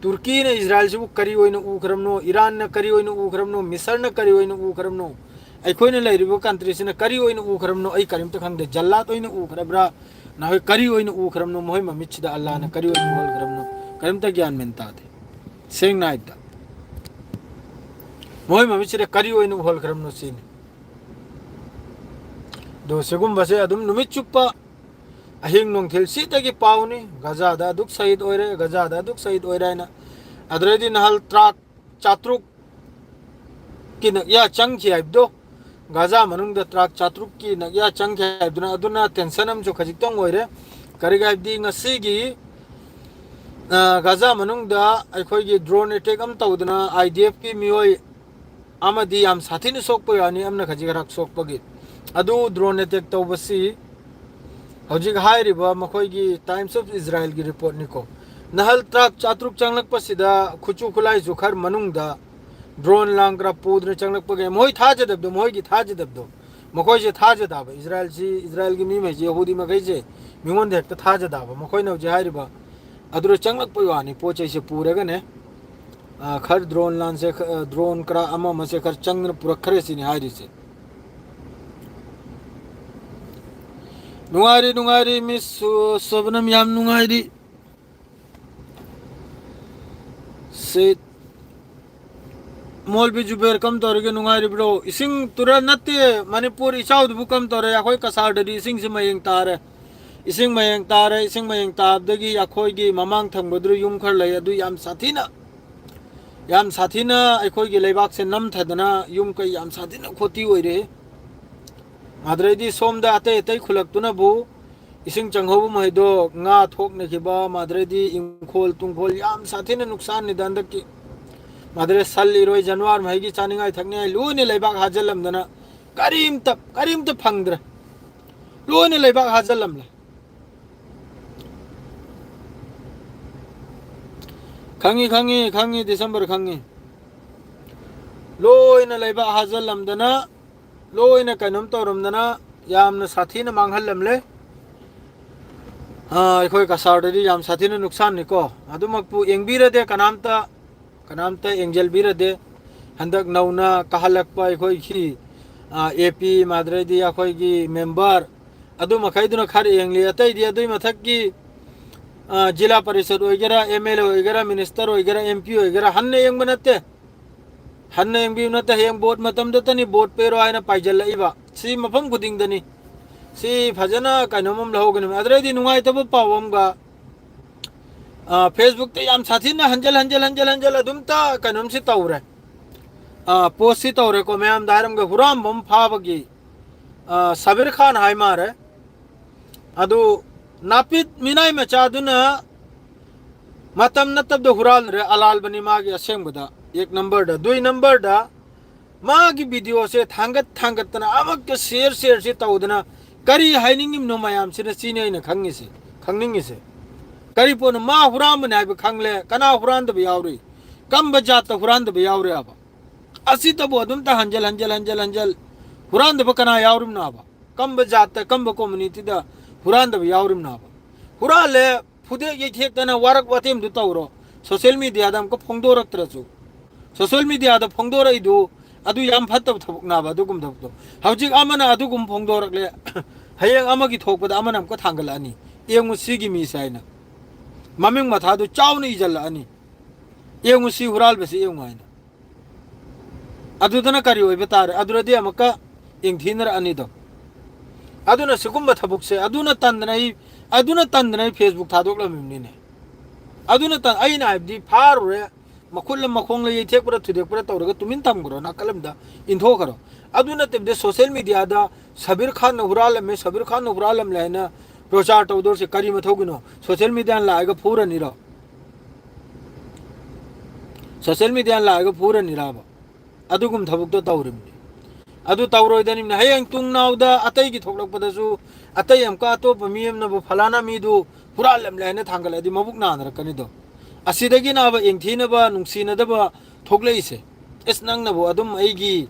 ꯇꯨꯔꯀꯤꯅ ꯏꯖꯔꯥꯏꯜꯁꯤꯕꯨ ꯀꯔꯤ ꯑꯣꯏꯅ ꯎꯈ꯭ꯔꯕꯅꯣ? ꯏꯔꯥꯟꯅ ꯀꯔꯤ ꯑꯣꯏꯅ ꯎꯈ꯭ꯔꯕꯅꯣ? ꯃꯤꯁꯔꯅ ꯀꯔꯤ ꯑꯣꯏꯅ ꯎꯈ꯭ꯔꯕꯅꯣ? ꯑꯩꯈꯣꯏꯅ ꯂꯩꯔꯤꯕ ꯀꯟꯇ꯭ꯔꯤꯁꯤꯅ ꯀꯔꯤ ꯑꯣꯏꯅ ꯎꯈ꯭ꯔꯕꯅꯣ? ꯑꯩ ꯀꯔꯤꯝꯇ ꯈꯪꯗꯦ꯫ ꯖꯜꯂꯥꯠ ꯑꯣꯏꯅ ꯎꯈ꯭ꯔꯕ꯭ꯔꯥ? ꯅꯈꯣꯏ ꯀꯔꯤ ꯑꯣꯏꯅ ꯎꯈ꯭ꯔꯕꯅꯣ? ꯃꯈꯣꯏ ꯃꯃꯤꯠꯁꯤꯗ ꯑꯜꯂꯥꯅ ꯀꯔꯤ ꯑꯣꯏꯅ ꯎꯍꯜꯈ꯭ꯔꯕꯅꯣ? ꯀꯔꯤꯝꯇ ꯒ꯭ꯌꯥꯟ ꯃꯦꯟ ꯇꯥꯗꯦ꯫ ꯁꯦꯡꯅ ꯍꯥꯏꯕꯗ, ꯃꯈꯣꯏ ꯃꯃꯤꯠꯁꯤꯗ ꯀꯔꯤ ꯑꯣꯏꯅ ꯎꯍꯜꯈ꯭ꯔꯕꯅꯣ ꯁꯤꯅꯤ꯫ ꯑꯗꯣ ꯁꯤꯒꯨꯝꯕꯁꯦ ꯑꯗꯨꯝ ꯅꯨꯃꯤꯠ ꯆꯨꯞꯄ ꯑꯍꯤꯡ ꯅꯨꯡꯊꯤꯜ ꯁꯤꯗꯒꯤ ꯄꯥꯎꯅꯤ, ꯒꯖꯥꯗ ꯑꯗꯨꯛ ꯁꯍꯤꯗ ꯑꯣꯏꯔꯦ, ꯒꯖꯥꯗ ꯑꯗꯨꯛ ꯁꯍꯤꯗ ꯑꯣꯏꯔꯦ ꯍꯥꯏꯅ꯫ ꯑꯗꯨꯗꯩꯗꯤ ꯅꯍꯥꯜ ꯇ꯭ꯔꯥꯛ ꯆꯥꯇ꯭ꯔꯨꯛꯀꯤ ꯅꯛꯌꯥ ꯆꯪꯈꯤ ꯍꯥꯏꯕꯗꯣ, ꯒꯖꯥ ꯃꯅꯨꯡꯗ ꯇ꯭ꯔꯥꯛ ꯆꯥꯇ꯭ꯔꯨꯛꯀꯤ ꯅꯛꯌꯥ ꯆꯪꯈꯤ ꯍꯥꯏꯕꯗꯨꯅ, ꯑꯗꯨꯅ ꯇꯦꯟꯁꯟ ꯑꯃꯁꯨ ꯈꯖꯤꯛꯇꯪ ꯑꯣꯏꯔꯦ꯫ ꯀꯔꯤꯒꯤ ꯍꯥꯏꯕꯗꯤ ꯉꯁꯤꯒꯤ, ꯑ, ꯒꯖꯥ ꯃꯅꯨꯡꯗ ꯑꯩꯈꯣꯏꯒꯤ ꯗ꯭ꯔꯣꯟ ꯑꯦꯇꯦꯛ ꯑꯃ ꯇꯧꯗꯅ ꯑꯥꯏ ꯗꯤ ꯑꯦꯐꯀꯤ ꯃꯤꯑꯣꯏ ꯑꯃꯗꯤ ꯌꯥꯝ ꯁꯥꯊꯤꯅ ꯁꯣꯛꯄ ꯌꯥꯅꯤ, ꯑꯃꯅ ꯈꯖꯤꯛ ꯈꯔ ꯁꯣꯛꯄꯒꯤ꯫ ꯑꯗꯨ ꯗ꯭ꯔꯣꯟ ꯑꯦꯇꯦꯛ ꯇꯧꯕꯁꯤ ꯍꯧꯖꯤꯛ ꯍꯥꯏꯔꯤꯕ ꯃꯈꯣꯏꯒꯤ ꯇꯥꯏꯝꯁ ꯑꯣꯐ ꯏꯖꯔꯥꯏꯜꯒꯤ ꯔꯤꯄꯣꯔꯠꯅꯤꯀꯣ꯫ ꯅꯍꯜ ꯇ꯭ꯔꯥꯛ ꯆꯥꯇ꯭ꯔꯨꯛ ꯆꯪꯂꯛꯄꯁꯤꯗ ꯈꯨꯠꯁꯨ ꯈꯨꯠꯂꯥꯏꯁꯨ ꯈꯔ ꯃꯅꯨꯡꯗ ꯗ꯭ꯔꯣꯟ ꯂꯥꯡ ꯈꯔ ꯄꯨꯗꯨꯅ ꯆꯪꯂꯛꯄꯒꯤ ꯃꯈꯣꯏ ꯊꯥꯖꯗꯕꯗꯣ, ꯃꯈꯣꯏꯒꯤ ꯊꯥꯖꯗꯕꯗꯣ, ꯃꯈꯣꯏꯁꯦ ꯊꯥꯖꯗꯕ꯫ ꯏꯖꯔꯥꯏꯜꯁꯤ, ꯏꯖꯔꯥꯏꯜꯒꯤ ꯃꯤꯈꯩꯁꯦ, ꯌꯍꯨꯗꯤ ꯃꯈꯩꯁꯦ ꯃꯤꯉꯣꯟꯗ ꯍꯦꯛꯇ ꯊꯥꯖꯗꯕ꯫ ꯃꯈꯣꯏꯅ ꯍꯧꯖꯤꯛ ꯍꯥꯏꯔꯤꯕ ꯑꯗꯨꯗ ꯆꯪꯂꯛꯄꯒꯤ ꯋꯥꯅꯤ, ꯄꯣꯠ ꯆꯩꯁꯦ ꯄꯨꯔꯒꯅꯦ꯫ ꯑ, ꯈꯔ ꯗ꯭ꯔꯣꯟ ꯂꯥꯟꯁꯦ, ꯑ, ꯗ꯭ꯔꯣꯟ ꯈꯔ ꯑꯃ ꯑꯃꯁꯦ ꯈꯔ ꯆꯪꯗꯅ ꯄꯨꯔꯛꯈ꯭ꯔꯦ ꯁꯤꯅꯤ ꯍꯥꯏꯔꯤꯁꯦ꯫ ꯅꯨꯡꯉꯥꯏꯔꯤ, ꯅꯨꯡꯉꯥꯏꯔꯤ, ꯃꯤꯁ ꯁꯣ-, ꯁꯣꯕꯅꯝ, ꯌꯥꯝ ꯅꯨꯡꯉꯥꯏꯔꯤ꯫ ꯁꯤ ꯃꯣꯜꯕꯤ ꯖꯨꯕꯦꯔ, ꯀꯝ ꯇꯧꯔꯤꯒꯦ, ꯅꯨꯡꯉꯥꯏꯔꯤꯕ꯭ꯔꯣ? ꯏꯁꯤꯡ ꯇꯨꯔꯦꯜ ꯅꯠꯇꯦ, ꯃꯅꯤꯄꯨꯔ ꯏꯆꯥꯎꯗꯨꯕꯨ ꯀꯝ ꯇꯧꯔꯦ? ꯑꯩꯈꯣꯏ ꯀꯁꯥꯔꯗꯗꯤ ꯏꯁꯤꯡꯁꯤ ꯃꯌꯦꯡ ꯇꯥꯔꯦ꯫ ꯏꯁꯤꯡ ꯃꯌꯦꯡ ꯇꯥꯔꯦ, ꯏꯁꯤꯡ ꯃꯌꯦꯡ ꯇꯥꯕꯗꯒꯤ ꯑꯩꯈꯣꯏꯒꯤ ꯃꯃꯥꯡ ꯊꯪꯕꯗꯨꯗ ꯌꯨꯝ ꯈꯔ ꯂꯩ, ꯑꯗꯨ ꯌꯥꯝ ꯁꯥꯊꯤꯅ, ꯌꯥꯝ ꯁꯥꯊꯤꯅ ꯑꯩꯈꯣꯏꯒꯤ ꯂꯩꯕꯥꯛꯁꯦ ꯅꯝꯊꯗꯅ ꯌꯨꯝ ꯀꯩ ꯌꯥꯝ ꯁꯥꯊꯤꯅ ꯈꯣꯠꯇꯤ ꯑꯣꯏꯔꯦ꯫ ꯑꯗꯨꯗꯩꯗꯤ ꯁꯣꯝꯗ ꯑꯇꯩ ꯑꯇꯩ ꯈꯨꯜꯂꯛꯇꯨꯅꯕꯨ ꯏꯁꯤꯡ ꯆꯪꯍꯧꯕ ꯃꯈꯩꯗꯣ ꯉꯥ ꯊꯣꯛꯅꯈꯤꯕ, ꯃꯗꯨꯗꯩꯗꯤ ꯏꯪꯈꯣꯜ ꯇꯨꯡꯈꯣꯜ ꯌꯥꯝ ꯁꯥꯊꯤꯅ ꯅꯨꯛꯁꯥꯟꯅꯤꯗ ꯍꯟꯗꯛꯀꯤ꯫ ꯃꯗꯨꯗꯩ ꯁꯟ, ꯏꯔꯣꯏ, ꯖꯅꯋꯥꯔ ꯃꯈꯩꯒꯤ ꯆꯥꯅꯤꯡꯉꯥꯏ ꯊꯛꯅꯤꯡꯉꯥꯏ ꯂꯣꯏꯅ ꯂꯩꯕꯥꯛ ꯍꯥꯖꯤꯜꯂꯝꯗꯅ ꯀꯔꯤꯝꯇ, ꯀꯔꯤꯝꯇ ꯐꯪꯗ꯭ꯔꯦ꯫ ꯂꯣꯏꯅ ꯂꯩꯕꯥꯛ ꯍꯥꯖꯜꯂꯝꯂꯦ꯫ ꯈꯪꯉꯤ, ꯈꯪꯉꯤ, ꯈꯪꯉꯤ, ꯗꯤꯁꯦꯝꯕꯔ ꯈꯪꯉꯤ꯫ ꯂꯣꯏꯅ ꯂꯩꯕꯥꯛ ꯍꯥꯖꯜꯂꯝꯗꯅ, ꯂꯣꯏꯅ ꯀꯩꯅꯣꯝ ꯇꯧꯔꯝꯗꯅ, ꯌꯥꯝꯅ ꯁꯥꯊꯤꯅ ꯃꯥꯡꯍꯜꯂꯝꯂꯦ꯫ ꯑꯥ, ꯑꯩꯈꯣꯏ ꯀꯁꯥꯔꯗꯗꯤ ꯌꯥꯝ ꯁꯥꯊꯤꯅ ꯅꯨꯛꯁꯥꯟꯅꯤꯀꯣ꯫ ꯑꯗꯨꯃꯛꯄꯨ ꯌꯦꯡꯕꯤꯔꯗꯦ ꯀꯅꯥꯝꯇ, ꯀꯅꯥꯝꯇ ꯌꯦꯡꯖꯜꯕꯤꯔꯗꯦ꯫ ꯍꯟꯗꯛ ꯅꯧꯅ ꯀꯥꯍꯜꯂꯛꯄ ꯑꯩꯈꯣꯏꯒꯤ, ꯑꯥ, ꯑꯦ ꯄꯤ ꯃꯥꯗ꯭ꯔꯦꯗꯤ ꯑꯩꯈꯣꯏꯒꯤ ꯃꯦꯝꯕꯔ, ꯑꯗꯨ ꯃꯈꯩꯗꯨꯅ ꯈꯔ ꯌꯦꯡꯂꯤ꯫ ꯑꯇꯩꯗꯤ ꯑꯗꯨꯏ ꯃꯊꯛꯀꯤ, ꯑꯥ, ꯖꯤꯂꯥ ꯄꯔꯤꯁꯠ ꯑꯣꯏꯒꯦꯔꯥ, ꯑꯦꯝ ꯑꯦꯜ ꯑꯦ ꯑꯣꯏꯒꯦꯔꯥ, ꯃꯤꯅꯤꯁꯇꯔ ꯑꯣꯏꯒꯦꯔꯥ, ꯑꯦꯝ ꯄꯤ ꯑꯣꯏꯒꯦꯔꯥ, ꯍꯟꯅ ꯌꯦꯡꯕ ꯅꯠꯇꯦ꯫ ꯍꯟꯅ ꯌꯦꯡꯕꯤꯌꯨ ꯅꯠꯇꯦ, ꯍꯌꯦꯡ ꯚꯣꯠ ꯃꯇꯝꯗꯇꯅꯤ, ꯚꯣꯠ ꯄꯦꯔꯣ ꯍꯥꯏꯅ ꯄꯥꯏꯖꯜꯂꯛꯏꯕ꯫ ꯁꯤ ꯃꯐꯝ ꯈꯨꯗꯤꯡꯗꯅꯤ꯫ ꯁꯤ ꯐꯖꯅ ꯀꯩꯅꯣꯝ ꯑꯃ ꯂꯧꯍꯧꯒꯅꯤ꯫ ꯑꯗꯨꯗꯩꯗꯤ ꯅꯨꯡꯉꯥꯏꯇꯕ ꯄꯥꯎ ꯑꯃꯒ, ꯑꯥ, ꯐꯦꯁꯕꯨꯛꯇ ꯌꯥꯝ ꯁꯥꯊꯤꯅ ꯍꯟꯖꯜ, ꯍꯟꯖꯜ, ꯍꯟꯖꯜ, ꯍꯟꯖꯜ ꯑꯗꯨꯝꯇ ꯀꯩꯅꯣꯝꯁꯤ ꯇꯧꯔꯦ꯫ ꯑꯥ, ꯄꯣꯁꯁꯤ ꯇꯧꯔꯦꯀꯣ꯫ ꯃꯌꯥꯝꯗ ꯍꯥꯏꯔꯝꯒꯦ, ꯍꯨꯔꯥꯟꯕ ꯑꯃ ꯐꯥꯕꯒꯤ, ꯑꯥ, ꯁꯕꯤꯔ ꯈꯥꯟ ꯍꯥꯏ ꯃꯥꯔꯦ꯫ ꯑꯗꯨ ꯅꯥꯄꯤꯠ ꯃꯤꯅꯥꯏ ꯃꯆꯥꯗꯨꯅ ꯃꯇꯝ ꯅꯠꯇꯕꯗ ꯍꯨꯔꯥꯜꯂꯨꯔꯦ, ꯑꯂꯥꯜꯕꯅꯤ ꯃꯥꯒꯤ ꯑꯁꯦꯡꯕꯗ, ꯑꯦꯛ ꯅꯝꯕꯔꯗ꯫ ꯗꯨꯏ ꯅꯝꯕꯔꯗ ꯃꯥꯒꯤ ꯚꯤꯗꯤꯑꯣꯁꯦ ꯊꯥꯡꯒꯠ ꯊꯥꯡꯒꯠꯇꯅ ꯑꯃꯛꯀ ꯁꯤꯌꯔ ꯁꯤꯌꯔꯁꯤ ꯇꯧꯗꯅ ꯀꯔꯤ ꯍꯥꯏꯅꯤꯡꯉꯤꯕꯅꯣ ꯃꯌꯥꯝꯁꯤꯅ? ꯁꯤꯅꯤ ꯑꯩꯅ ꯈꯪꯉꯤꯁꯦ, ꯈꯪꯅꯤꯡꯉꯤꯁꯦ꯫ ꯀꯔꯤ ꯄꯣꯠꯅꯣ? ꯃꯥ ꯍꯨꯔꯥꯟꯕꯅꯤ ꯍꯥꯏꯕ ꯈꯪꯂꯦ, ꯀꯅꯥ ꯍꯨꯔꯥꯟꯗꯕ ꯌꯥꯎꯔꯤ? ꯀꯝꯕ ꯖꯥꯠꯇ ꯍꯨꯔꯥꯟꯗꯕ ꯌꯥꯎꯔꯤ ꯍꯥꯏꯕ? ꯑꯁꯤꯇꯕꯨ ꯑꯗꯨꯝꯇ ꯍꯟꯖꯜ ꯍꯟꯖꯜ ꯍꯟꯖꯜ ꯍꯟꯖꯜ ꯍꯨꯔꯥꯟꯗꯕ ꯀꯅꯥ ꯌꯥꯎꯔꯤꯕꯅꯣ ꯍꯥꯏꯕ? ꯀꯝꯕ ꯖꯥꯠꯇ, ꯀꯝꯕ ꯀꯝꯃꯨꯅꯤꯇꯤꯗ ꯍꯨꯔꯥꯟꯗꯕ ꯌꯥꯎꯔꯤꯕꯅꯣ ꯍꯥꯏꯕ? ꯍꯨꯔꯥꯜꯂꯦ, ꯐꯨꯗꯦꯛ ꯌꯩꯊꯦꯛꯇꯅ ꯋꯥꯔꯛ ꯋꯥꯇꯦꯝꯗꯨ ꯇꯧꯔꯣ꯫ ꯁꯣꯁꯦꯜ ꯃꯦꯗꯤꯌꯥꯗ ꯑꯃꯨꯛꯀ ꯐꯣꯡꯗꯣꯔꯛꯇ꯭ꯔꯁꯨ, ꯁꯣꯁꯦꯜ ꯃꯦꯗꯤꯌꯥꯗ ꯐꯣꯡꯗꯣꯔꯛꯏꯗꯨ ꯑꯗꯨ ꯌꯥꯝ ꯐꯠꯇꯕ ꯊꯕꯛꯅꯦꯕ, ꯑꯗꯨꯒꯨꯝꯕ ꯊꯕꯛꯇꯣ꯫ ꯍꯧꯖꯤꯛ ꯑꯃꯅ ꯑꯗꯨꯒꯨꯝꯕ ꯐꯣꯡꯗꯣꯔꯛꯂꯦ, ꯍꯌꯦꯡ ꯑꯃꯒꯤ ꯊꯣꯛꯄꯗ ꯑꯃꯅ ꯑꯃꯨꯛꯀ ꯊꯥꯡꯒꯠꯂꯛꯑꯅꯤ꯫ "ꯌꯦꯡꯉꯨ ꯁꯤꯒꯤ ꯃꯤꯁꯦ" ꯍꯥꯏꯅ ꯃꯃꯤꯡ ꯃꯊꯥꯗꯨ ꯆꯥꯎꯅ ꯏꯖꯜꯂꯛꯑꯅꯤ꯫ "ꯌꯦꯡꯉꯨ ꯁꯤ ꯍꯨꯔꯥꯜꯕꯁꯤ ꯌꯦꯡꯉꯨ" ꯍꯥꯏꯅ꯫ ꯑꯗꯨꯗꯅ ꯀꯔꯤ ꯑꯣꯏꯕ ꯇꯥꯔꯦ? ꯑꯗꯨꯗꯗꯤ ꯑꯃꯨꯛꯀ ꯌꯦꯡꯊꯤꯅꯔꯛꯑꯅꯤꯗꯣ꯫ ꯑꯗꯨꯅ ꯁꯤꯒꯨꯝꯕ ꯊꯕꯛꯁꯦ, ꯑꯗꯨꯅ ꯇꯟꯗꯅ ꯑꯩ, ꯑꯗꯨꯅ ꯇꯟꯗꯅ ꯑꯩ ꯐꯦꯁꯕꯨꯛ ꯊꯥꯗꯣꯛꯂꯝꯃꯤꯕꯅꯤꯅꯦ꯫ ꯑꯗꯨꯅ ꯇꯟ-, ꯑꯩꯅ ꯍꯥꯏꯕꯗꯤ ꯐꯥꯔꯨꯔꯦ, ꯃꯈꯨꯠꯂ ꯃꯈꯣꯡꯂ ꯌꯩꯊꯦꯛꯄ꯭ꯔꯥ ꯊꯨꯗꯦꯛꯄ꯭ꯔꯥ ꯇꯧꯔꯒ ꯇꯨꯃꯤꯟ ꯊꯝꯈ꯭ꯔꯣ, ꯅꯥꯀꯜ ꯑꯃꯗ ꯏꯟꯊꯣꯛꯈ꯭ꯔꯣ꯫ ꯑꯗꯨ ꯅꯠꯇꯕꯤꯗ ꯁꯣꯁꯦꯜ ꯃꯦꯗꯤꯌꯥꯗ "ꯁꯕꯤꯔ ꯈꯥꯟꯅ ꯍꯨꯔꯥꯜꯂꯝꯃꯦ, ꯁꯕꯤꯔ ꯈꯥꯟꯅ ꯍꯨꯔꯥꯜꯂꯝꯂꯦ" ꯍꯥꯏꯅ ꯄ꯭ꯔꯆꯥꯔ ꯇꯧꯗꯧꯔꯤꯁꯦ ꯀꯔꯤ ꯃꯊꯧꯒꯤꯅꯣ? ꯁꯣꯁꯦꯜ ꯃꯦꯗꯤꯌꯥꯅ ꯂꯥꯛꯑꯒ ꯐꯨꯔꯅꯤꯔꯣ? ꯁꯣꯁꯦꯜ ꯃꯦꯗꯤꯌꯥꯅ ꯂꯥꯛꯑꯒ ꯐꯨꯔꯅꯤꯔꯕ? ꯑꯗꯨꯒꯨꯝꯕ ꯊꯕꯛꯇꯣ ꯇꯧꯔꯤꯕꯅꯤ꯫ ꯑꯗꯨ ꯇꯧꯔꯣꯏꯗꯅꯤꯅ ꯍꯌꯦꯡ ꯇꯨꯡꯅꯥꯎꯗ ꯑꯇꯩꯒꯤ ꯊꯣꯛꯂꯛꯄꯗꯁꯨ ꯑꯇꯩ ꯑꯃꯨꯛꯀ ꯑꯇꯣꯞꯄ ꯃꯤ ꯑꯃꯅꯕꯨ ꯐꯂꯥꯅ ꯃꯤꯗꯨ ꯍꯨꯔꯥꯜꯂꯝꯂꯦ ꯍꯥꯏꯅ ꯊꯥꯡꯒꯠꯂꯗꯤ ꯃꯕꯨꯛ ꯅꯥꯅꯔꯛꯀꯅꯤꯗꯣ꯫ ꯑꯁꯤꯗꯒꯤ ꯅꯥꯕ ꯌꯦꯡꯊꯤꯅꯕ ꯅꯨꯡꯁꯤꯅꯗꯕ ꯊꯣꯛꯂꯛꯏꯁꯦ꯫ ꯑꯦꯁ, ꯅꯪꯅꯕꯨ ꯑꯗꯨꯝ ꯑꯩꯒꯤ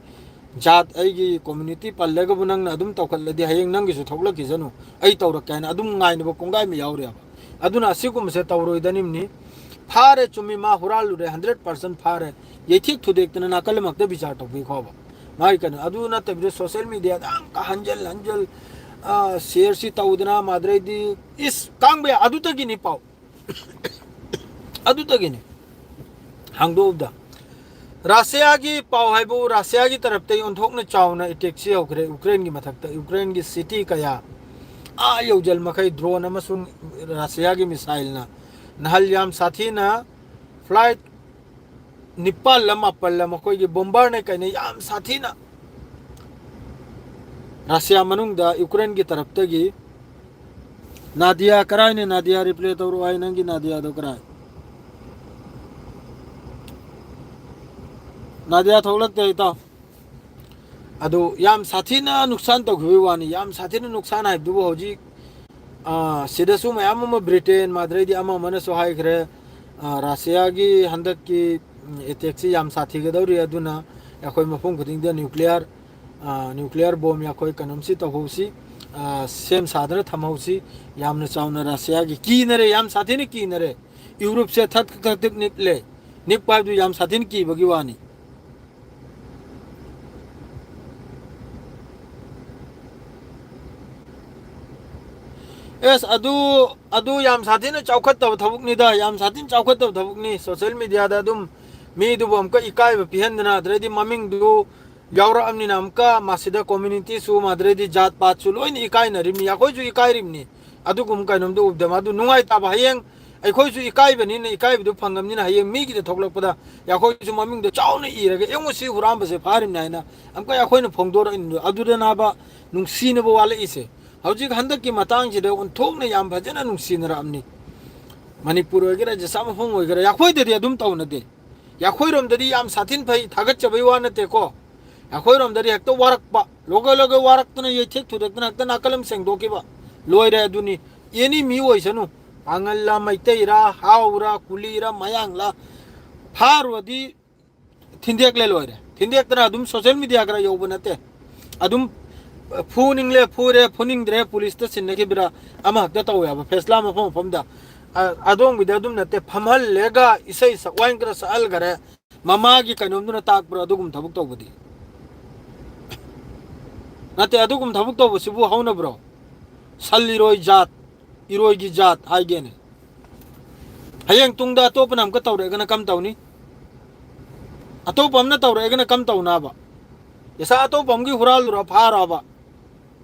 ꯖꯥꯠ, ꯑꯩꯒꯤ ꯀꯝꯃ꯭ꯌꯨꯅꯤꯇꯤ ꯄꯜꯂꯒꯕꯨ ꯅꯪꯅ ꯑꯗꯨꯝ ꯇꯧꯈꯠꯂꯗꯤ ꯍꯌꯦꯡ ꯅꯪꯒꯤꯁꯨ ꯊꯣꯛꯂꯛꯈꯤꯁꯅꯨ, ꯑꯩ ꯇꯧꯔꯛꯀꯦ ꯍꯥꯏꯅ ꯑꯗꯨꯝ ꯉꯥꯏꯅꯕ ꯀꯣꯡꯒꯥꯏ ꯑꯃ ꯌꯥꯎꯔꯦꯕ꯫ ꯑꯗꯨꯅ ꯑꯁꯤꯒꯨꯝꯕꯁꯦ ꯇꯧꯔꯣꯏꯗꯅꯤꯝꯅꯤ꯫ ꯐꯥꯔꯦ, ꯆꯨꯝꯃꯤ, ꯃꯥ ꯍꯨꯔꯥꯜꯂꯨꯔꯦ, ꯍꯟꯗ꯭ꯔꯦꯠ ꯄꯥꯔꯁꯦꯟ ꯐꯥꯔꯦ, ꯌꯩꯊꯦꯛ ꯊꯨꯗꯦꯛꯇꯅ ꯅꯥꯀꯜ ꯑꯃꯛꯇ ꯕꯤꯆꯥꯔ ꯇꯧꯕꯤꯈꯣꯕ꯫ ꯃꯥꯒꯤ ꯀꯩꯅꯣ ꯑꯗꯨ ꯅꯠꯇꯕꯤꯗ ꯁꯣꯁꯦꯜ ꯃꯦꯗꯤꯌꯥꯗ ꯑꯃꯨꯛꯀ ꯍꯟꯖꯜ ꯍꯟꯖꯜ ꯁꯤꯌꯔꯁꯤ ꯇꯧꯗꯅ ꯃꯥꯗ꯭ꯔꯩꯗꯤ ꯏꯁ ꯀꯥꯡꯕ ꯌꯥ-, ꯑꯗꯨꯗꯒꯤꯅꯤ ꯄꯥꯎ꯫ ꯑꯗꯨꯗꯒꯤꯅꯤ꯫ ꯍꯥꯡꯗꯣꯛꯎꯕꯗ ꯔꯥꯁꯤꯌꯥꯒꯤ ꯄꯥꯎ ꯍꯥꯏꯕꯨ ꯔꯥꯁꯤꯌꯥꯒꯤ ꯇꯔꯞꯇꯒꯤ ꯑꯣꯟꯊꯣꯛꯅ ꯆꯥꯎꯅ ꯑꯦꯇꯦꯛꯁꯤ ꯍꯧꯈ꯭ꯔꯦ꯫ ꯌꯨꯀ꯭ꯔꯦꯟꯒꯤ ꯃꯊꯛꯇ ꯌꯨꯀ꯭ꯔꯦꯟꯒꯤ ꯁꯤꯇꯤ ꯀꯌꯥ ꯑꯥ ꯌꯧꯖꯜ ꯃꯈꯩ ꯗ꯭ꯔꯣꯟ ꯑꯃꯁꯨꯡ ꯔꯥꯁꯤꯌꯥꯒꯤ ꯃꯤꯁꯥꯏꯜꯅ ꯅꯍꯜ ꯌꯥꯝ ꯁꯥꯊꯤꯅ ꯐ꯭ꯂꯥꯏꯠ ꯅꯤꯄꯥꯜꯂ ꯃꯥꯄꯜꯂ ꯃꯈꯣꯏꯒꯤ ꯕꯣꯝꯕꯔꯅ ꯀꯩꯅ ꯌꯥꯝ ꯁꯥꯊꯤꯅ ꯔꯥꯁꯤꯌꯥ ꯃꯅꯨꯡꯗ ꯌꯨꯀ꯭ꯔꯦꯟꯒꯤ ꯇꯔꯞꯇꯒꯤ ꯅꯥꯗꯤꯌꯥ ꯀꯔꯥꯏꯅꯦ? ꯅꯥꯗꯤꯌꯥ ꯔꯤꯄ꯭ꯂꯦ ꯇꯧꯔꯛꯑꯣ ꯍꯥꯏ꯫ ꯅꯪꯒꯤ ꯅꯥꯗꯤꯌꯥꯗꯣ ꯀꯔꯥꯏ? ꯅꯥꯗꯤꯌꯥ ꯊꯣꯛꯂꯛꯇꯦ ꯏꯇꯥꯎ꯫ ꯑꯗꯨ ꯌꯥꯝ ꯁꯥꯊꯤꯅ ꯅꯨꯛꯁꯥꯟ ꯇꯧꯈꯤꯕꯒꯤ ꯋꯥꯅꯤ꯫ ꯌꯥꯝ ꯁꯥꯊꯤꯅ ꯅꯨꯛꯁꯥꯟ ꯍꯥꯏꯕꯗꯨꯕꯨ ꯍꯧꯖꯤꯛ, ꯑꯥ, ꯁꯤꯗꯁꯨ ꯃꯌꯥꯝ ꯑꯃ ꯕ꯭ꯔꯤꯇꯦꯟ, ꯃꯥꯗ꯭ꯔꯩꯗꯤ ꯑꯃ ꯑꯃꯅꯁꯨ ꯍꯥꯏꯈ꯭ꯔꯦ, ꯑꯥ, ꯔꯥꯁꯤꯌꯥꯒꯤ ꯍꯟꯗꯛꯀꯤ, ꯎꯝ, ꯑꯦꯇꯦꯛꯁꯤ ꯌꯥꯝ ꯁꯥꯊꯤꯒꯗꯧꯔꯤ꯫ ꯑꯗꯨꯅ ꯑꯩꯈꯣꯏ ꯃꯐꯝ ꯈꯨꯗꯤꯡꯗ ꯅ꯭ꯌꯨꯀ꯭ꯂꯤꯌꯥꯔ, ꯑꯥ, ꯅ꯭ꯌꯨꯀ꯭ꯂꯤꯌꯥꯔ ꯕꯣꯝ ꯑꯩꯈꯣꯏ ꯀꯩꯅꯣꯝꯁꯤ ꯇꯧꯍꯧꯁꯤ, ꯑꯥ, ꯁꯦꯝ ꯁꯥꯗꯅ ꯊꯝꯍꯧꯁꯤ꯫ ꯌꯥꯝꯅ ꯆꯥꯎꯅ ꯔꯥꯁꯤꯌꯥꯒꯤ ꯀꯤꯅꯔꯦ, ꯌꯥꯝ ꯁꯥꯊꯤꯅ ꯀꯤꯅꯔꯦ꯫ ꯌꯨꯔꯣꯞꯁꯦ ꯊꯛ ꯊꯛ ꯊꯛ ꯅꯤꯛꯂꯦ꯫ ꯅꯤꯛꯄ ꯍꯥꯏꯕꯗꯨ ꯌꯥꯝ ꯁꯥꯊꯤꯅ ꯀꯤꯕꯒꯤ ꯋꯥꯅꯤ꯫ ꯑꯦꯁ, ꯑꯗꯨ, ꯑꯗꯨ ꯌꯥꯝ ꯁꯥꯊꯤꯅ ꯆꯥꯎꯈꯠꯇꯕ ꯊꯕꯛꯅꯤꯗ, ꯌꯥꯝ ꯁꯥꯊꯤꯅ ꯆꯥꯎꯈꯠꯇꯕ ꯊꯕꯛꯅꯤ꯫ ꯁꯣꯁꯦꯜ ꯃꯦꯗꯤꯌꯥꯗ ꯑꯗꯨꯝ ꯃꯤꯗꯨꯕꯨ ꯑꯃꯨꯛꯀ ꯏꯀꯥꯏꯕ ꯄꯤꯍꯟꯗꯅ, ꯑꯗꯨꯗꯩꯗꯤ ꯃꯃꯤꯡꯗꯨ ꯌꯥꯎꯔꯛꯑꯕꯅꯤꯅ ꯑꯃꯨꯛꯀ ꯃꯁꯤꯗ ꯀꯝꯃ꯭ꯌꯨꯅꯤꯇꯤꯁꯨ, ꯃꯥꯗ꯭ꯔꯩꯗꯤ ꯖꯥꯠ ꯄꯥꯠꯁꯨ ꯂꯣꯏꯅ ꯏꯀꯥꯏꯅꯔꯤꯕꯅꯤ, ꯑꯩꯈꯣꯏꯁꯨ ꯏꯀꯥꯏꯔꯤꯕꯅꯤ꯫ ꯑꯗꯨꯒꯨꯝꯕ ꯀꯩꯅꯣꯝꯗ ꯎꯕꯗ ꯃꯥꯗꯨ ꯅꯨꯡꯉꯥꯏꯇꯕ, ꯍꯌꯦꯡ ꯑꯩꯈꯣꯏꯁꯨ ꯏꯀꯥꯏꯕꯅꯤꯅ, ꯏꯀꯥꯏꯕꯗꯨ ꯐꯪꯉꯕꯅꯤꯅ ꯍꯌꯦꯡ ꯃꯤꯒꯤꯗ ꯊꯣꯛꯂꯛꯄꯗ ꯑꯩꯈꯣꯏꯁꯨ ꯃꯃꯤꯡꯗꯣ ꯆꯥꯎꯅ ꯏꯔꯒ, "ꯌꯦꯡꯉꯨ, ꯁꯤ ꯍꯨꯔꯥꯟꯕꯁꯦ ꯐꯥꯔꯤꯕꯅꯤ" ꯍꯥꯏꯅ ꯑꯃꯨꯛꯀ ꯑꯩꯈꯣꯏꯅ ꯐꯣꯡꯗꯣꯔꯛꯏꯅꯣ꯫ ꯑꯗꯨꯗꯅꯕ ꯅꯨꯡꯁꯤꯅꯕ ꯋꯥꯠꯂꯛꯏꯁꯦ꯫ ꯍꯧꯖꯤꯛ ꯍꯟꯗꯛꯀꯤ ꯃꯇꯥꯡꯁꯤꯗ ꯑꯣꯟꯊꯣꯛꯅ ꯌꯥꯝ ꯐꯖꯅ ꯅꯨꯡꯁꯤꯅꯔꯛꯑꯕꯅꯤ꯫ ꯃꯅꯤꯄꯨꯔ ꯑꯣꯏꯒꯦꯔꯥ, ꯖꯁꯥ ꯃꯐꯝ ꯑꯣꯏꯒꯦꯔꯥ, ꯑꯩꯈꯣꯏꯗꯗꯤ ꯑꯗꯨꯝ ꯇꯧꯅꯗꯦ꯫ ꯑꯩꯈꯣꯏꯔꯣꯝꯗꯗꯤ ꯌꯥꯝ ꯁꯥꯊꯤꯅ ꯐꯩ, ꯊꯥꯒꯠꯆꯕꯩ ꯋꯥ ꯅꯠꯇꯦꯀꯣ꯫ ꯑꯩꯈꯣꯏꯔꯣꯝꯗꯗꯤ ꯍꯦꯛꯇ ꯋꯥꯔꯛꯄ, ꯂꯣꯒ ꯂꯣꯒ ꯋꯥꯔꯛꯇꯅ, ꯌꯩꯊꯦꯛ ꯊꯨꯗꯦꯛꯇꯅ ꯍꯦꯛꯇ ꯅꯥꯀꯜ ꯑꯃ ꯁꯦꯡꯗꯣꯛꯈꯤꯕ꯫ ꯂꯣꯏꯔꯦ꯫ ꯑꯗꯨꯅꯤ, ꯑꯦꯅꯤ ꯃꯤ ꯑꯣꯏꯁꯅꯨ, ꯄꯥꯉꯜꯂ, ꯃꯩꯇꯩꯔ, ꯍꯥꯎꯔ, ꯀꯨꯂꯤꯔ, ꯃꯌꯥꯡꯂ, ꯐꯥꯔꯨꯔꯗꯤ ꯊꯤꯟꯗꯦꯛꯂꯦ, ꯂꯣꯏꯔꯦ꯫ ꯊꯤꯟꯗꯦꯛꯇꯅ ꯑꯗꯨꯝ ꯁꯣꯁꯦꯜ ꯃꯤꯗꯤꯌꯥ ꯈꯔ ꯌꯧꯕ ꯅꯠꯇꯦ꯫ ꯑꯗꯨꯝ ꯐꯨꯅꯤꯡꯂꯦ ꯐꯨꯔꯦ, ꯐꯨꯅꯤꯡꯗ꯭ꯔꯦ ꯄꯨꯂꯤꯁꯇ ꯁꯤꯟꯅꯈꯤꯕ꯭ꯔꯥ, ꯑꯃ ꯍꯦꯛꯇ ꯇꯧꯋꯦ ꯍꯥꯏꯕ, ꯐꯦꯁꯂꯥ ꯃꯐꯝ ꯃꯐꯝꯗ꯫ ꯑ-, ꯑꯗꯣꯝꯒꯤꯗꯤ ꯑꯗꯨꯝ ꯅꯠꯇꯦ, ꯐꯝꯍꯜꯂꯦꯒ ꯏꯁꯩ ꯁꯛ ꯋꯥꯏꯟ ꯈꯔ ꯁꯛꯍꯜꯈꯔꯦ꯫ ꯃꯃꯥꯒꯤ ꯀꯩꯅꯣꯝꯗꯨꯅ ꯇꯥꯛꯄ꯭ꯔꯣ ꯑꯗꯨꯒꯨꯝꯕ ꯊꯕꯛ ꯇꯧꯕꯗꯤ? ꯅꯠꯇꯦ, ꯑꯗꯨꯒꯨꯝꯕ ꯊꯕꯛ ꯇꯧꯕꯁꯤꯕꯨ ꯍꯧꯅꯕ꯭ꯔꯣ? ꯁꯟ ꯏꯔꯣꯏ ꯖꯥꯠ, ꯏꯔꯣꯏꯒꯤ ꯖꯥꯠ ꯍꯥꯏꯒꯦꯅꯦ꯫ ꯍꯌꯦꯡ ꯇꯨꯡꯗ ꯑꯇꯣꯞꯄꯅ ꯑꯃꯨꯛꯀ ꯇꯧꯔꯛꯑꯒꯅ ꯀꯝ ꯇꯧꯅꯤ? ꯑꯇꯣꯞꯄ ꯑꯃꯅ ꯇꯧꯔꯛꯑꯒꯅ ꯀꯝ ꯇꯧꯅꯕ? ꯄꯩꯁꯥ ꯑꯇꯣꯞꯄ ꯑꯃꯒꯤ ꯍꯨꯔꯥꯜꯂꯨꯔ ꯐꯥꯔꯕ?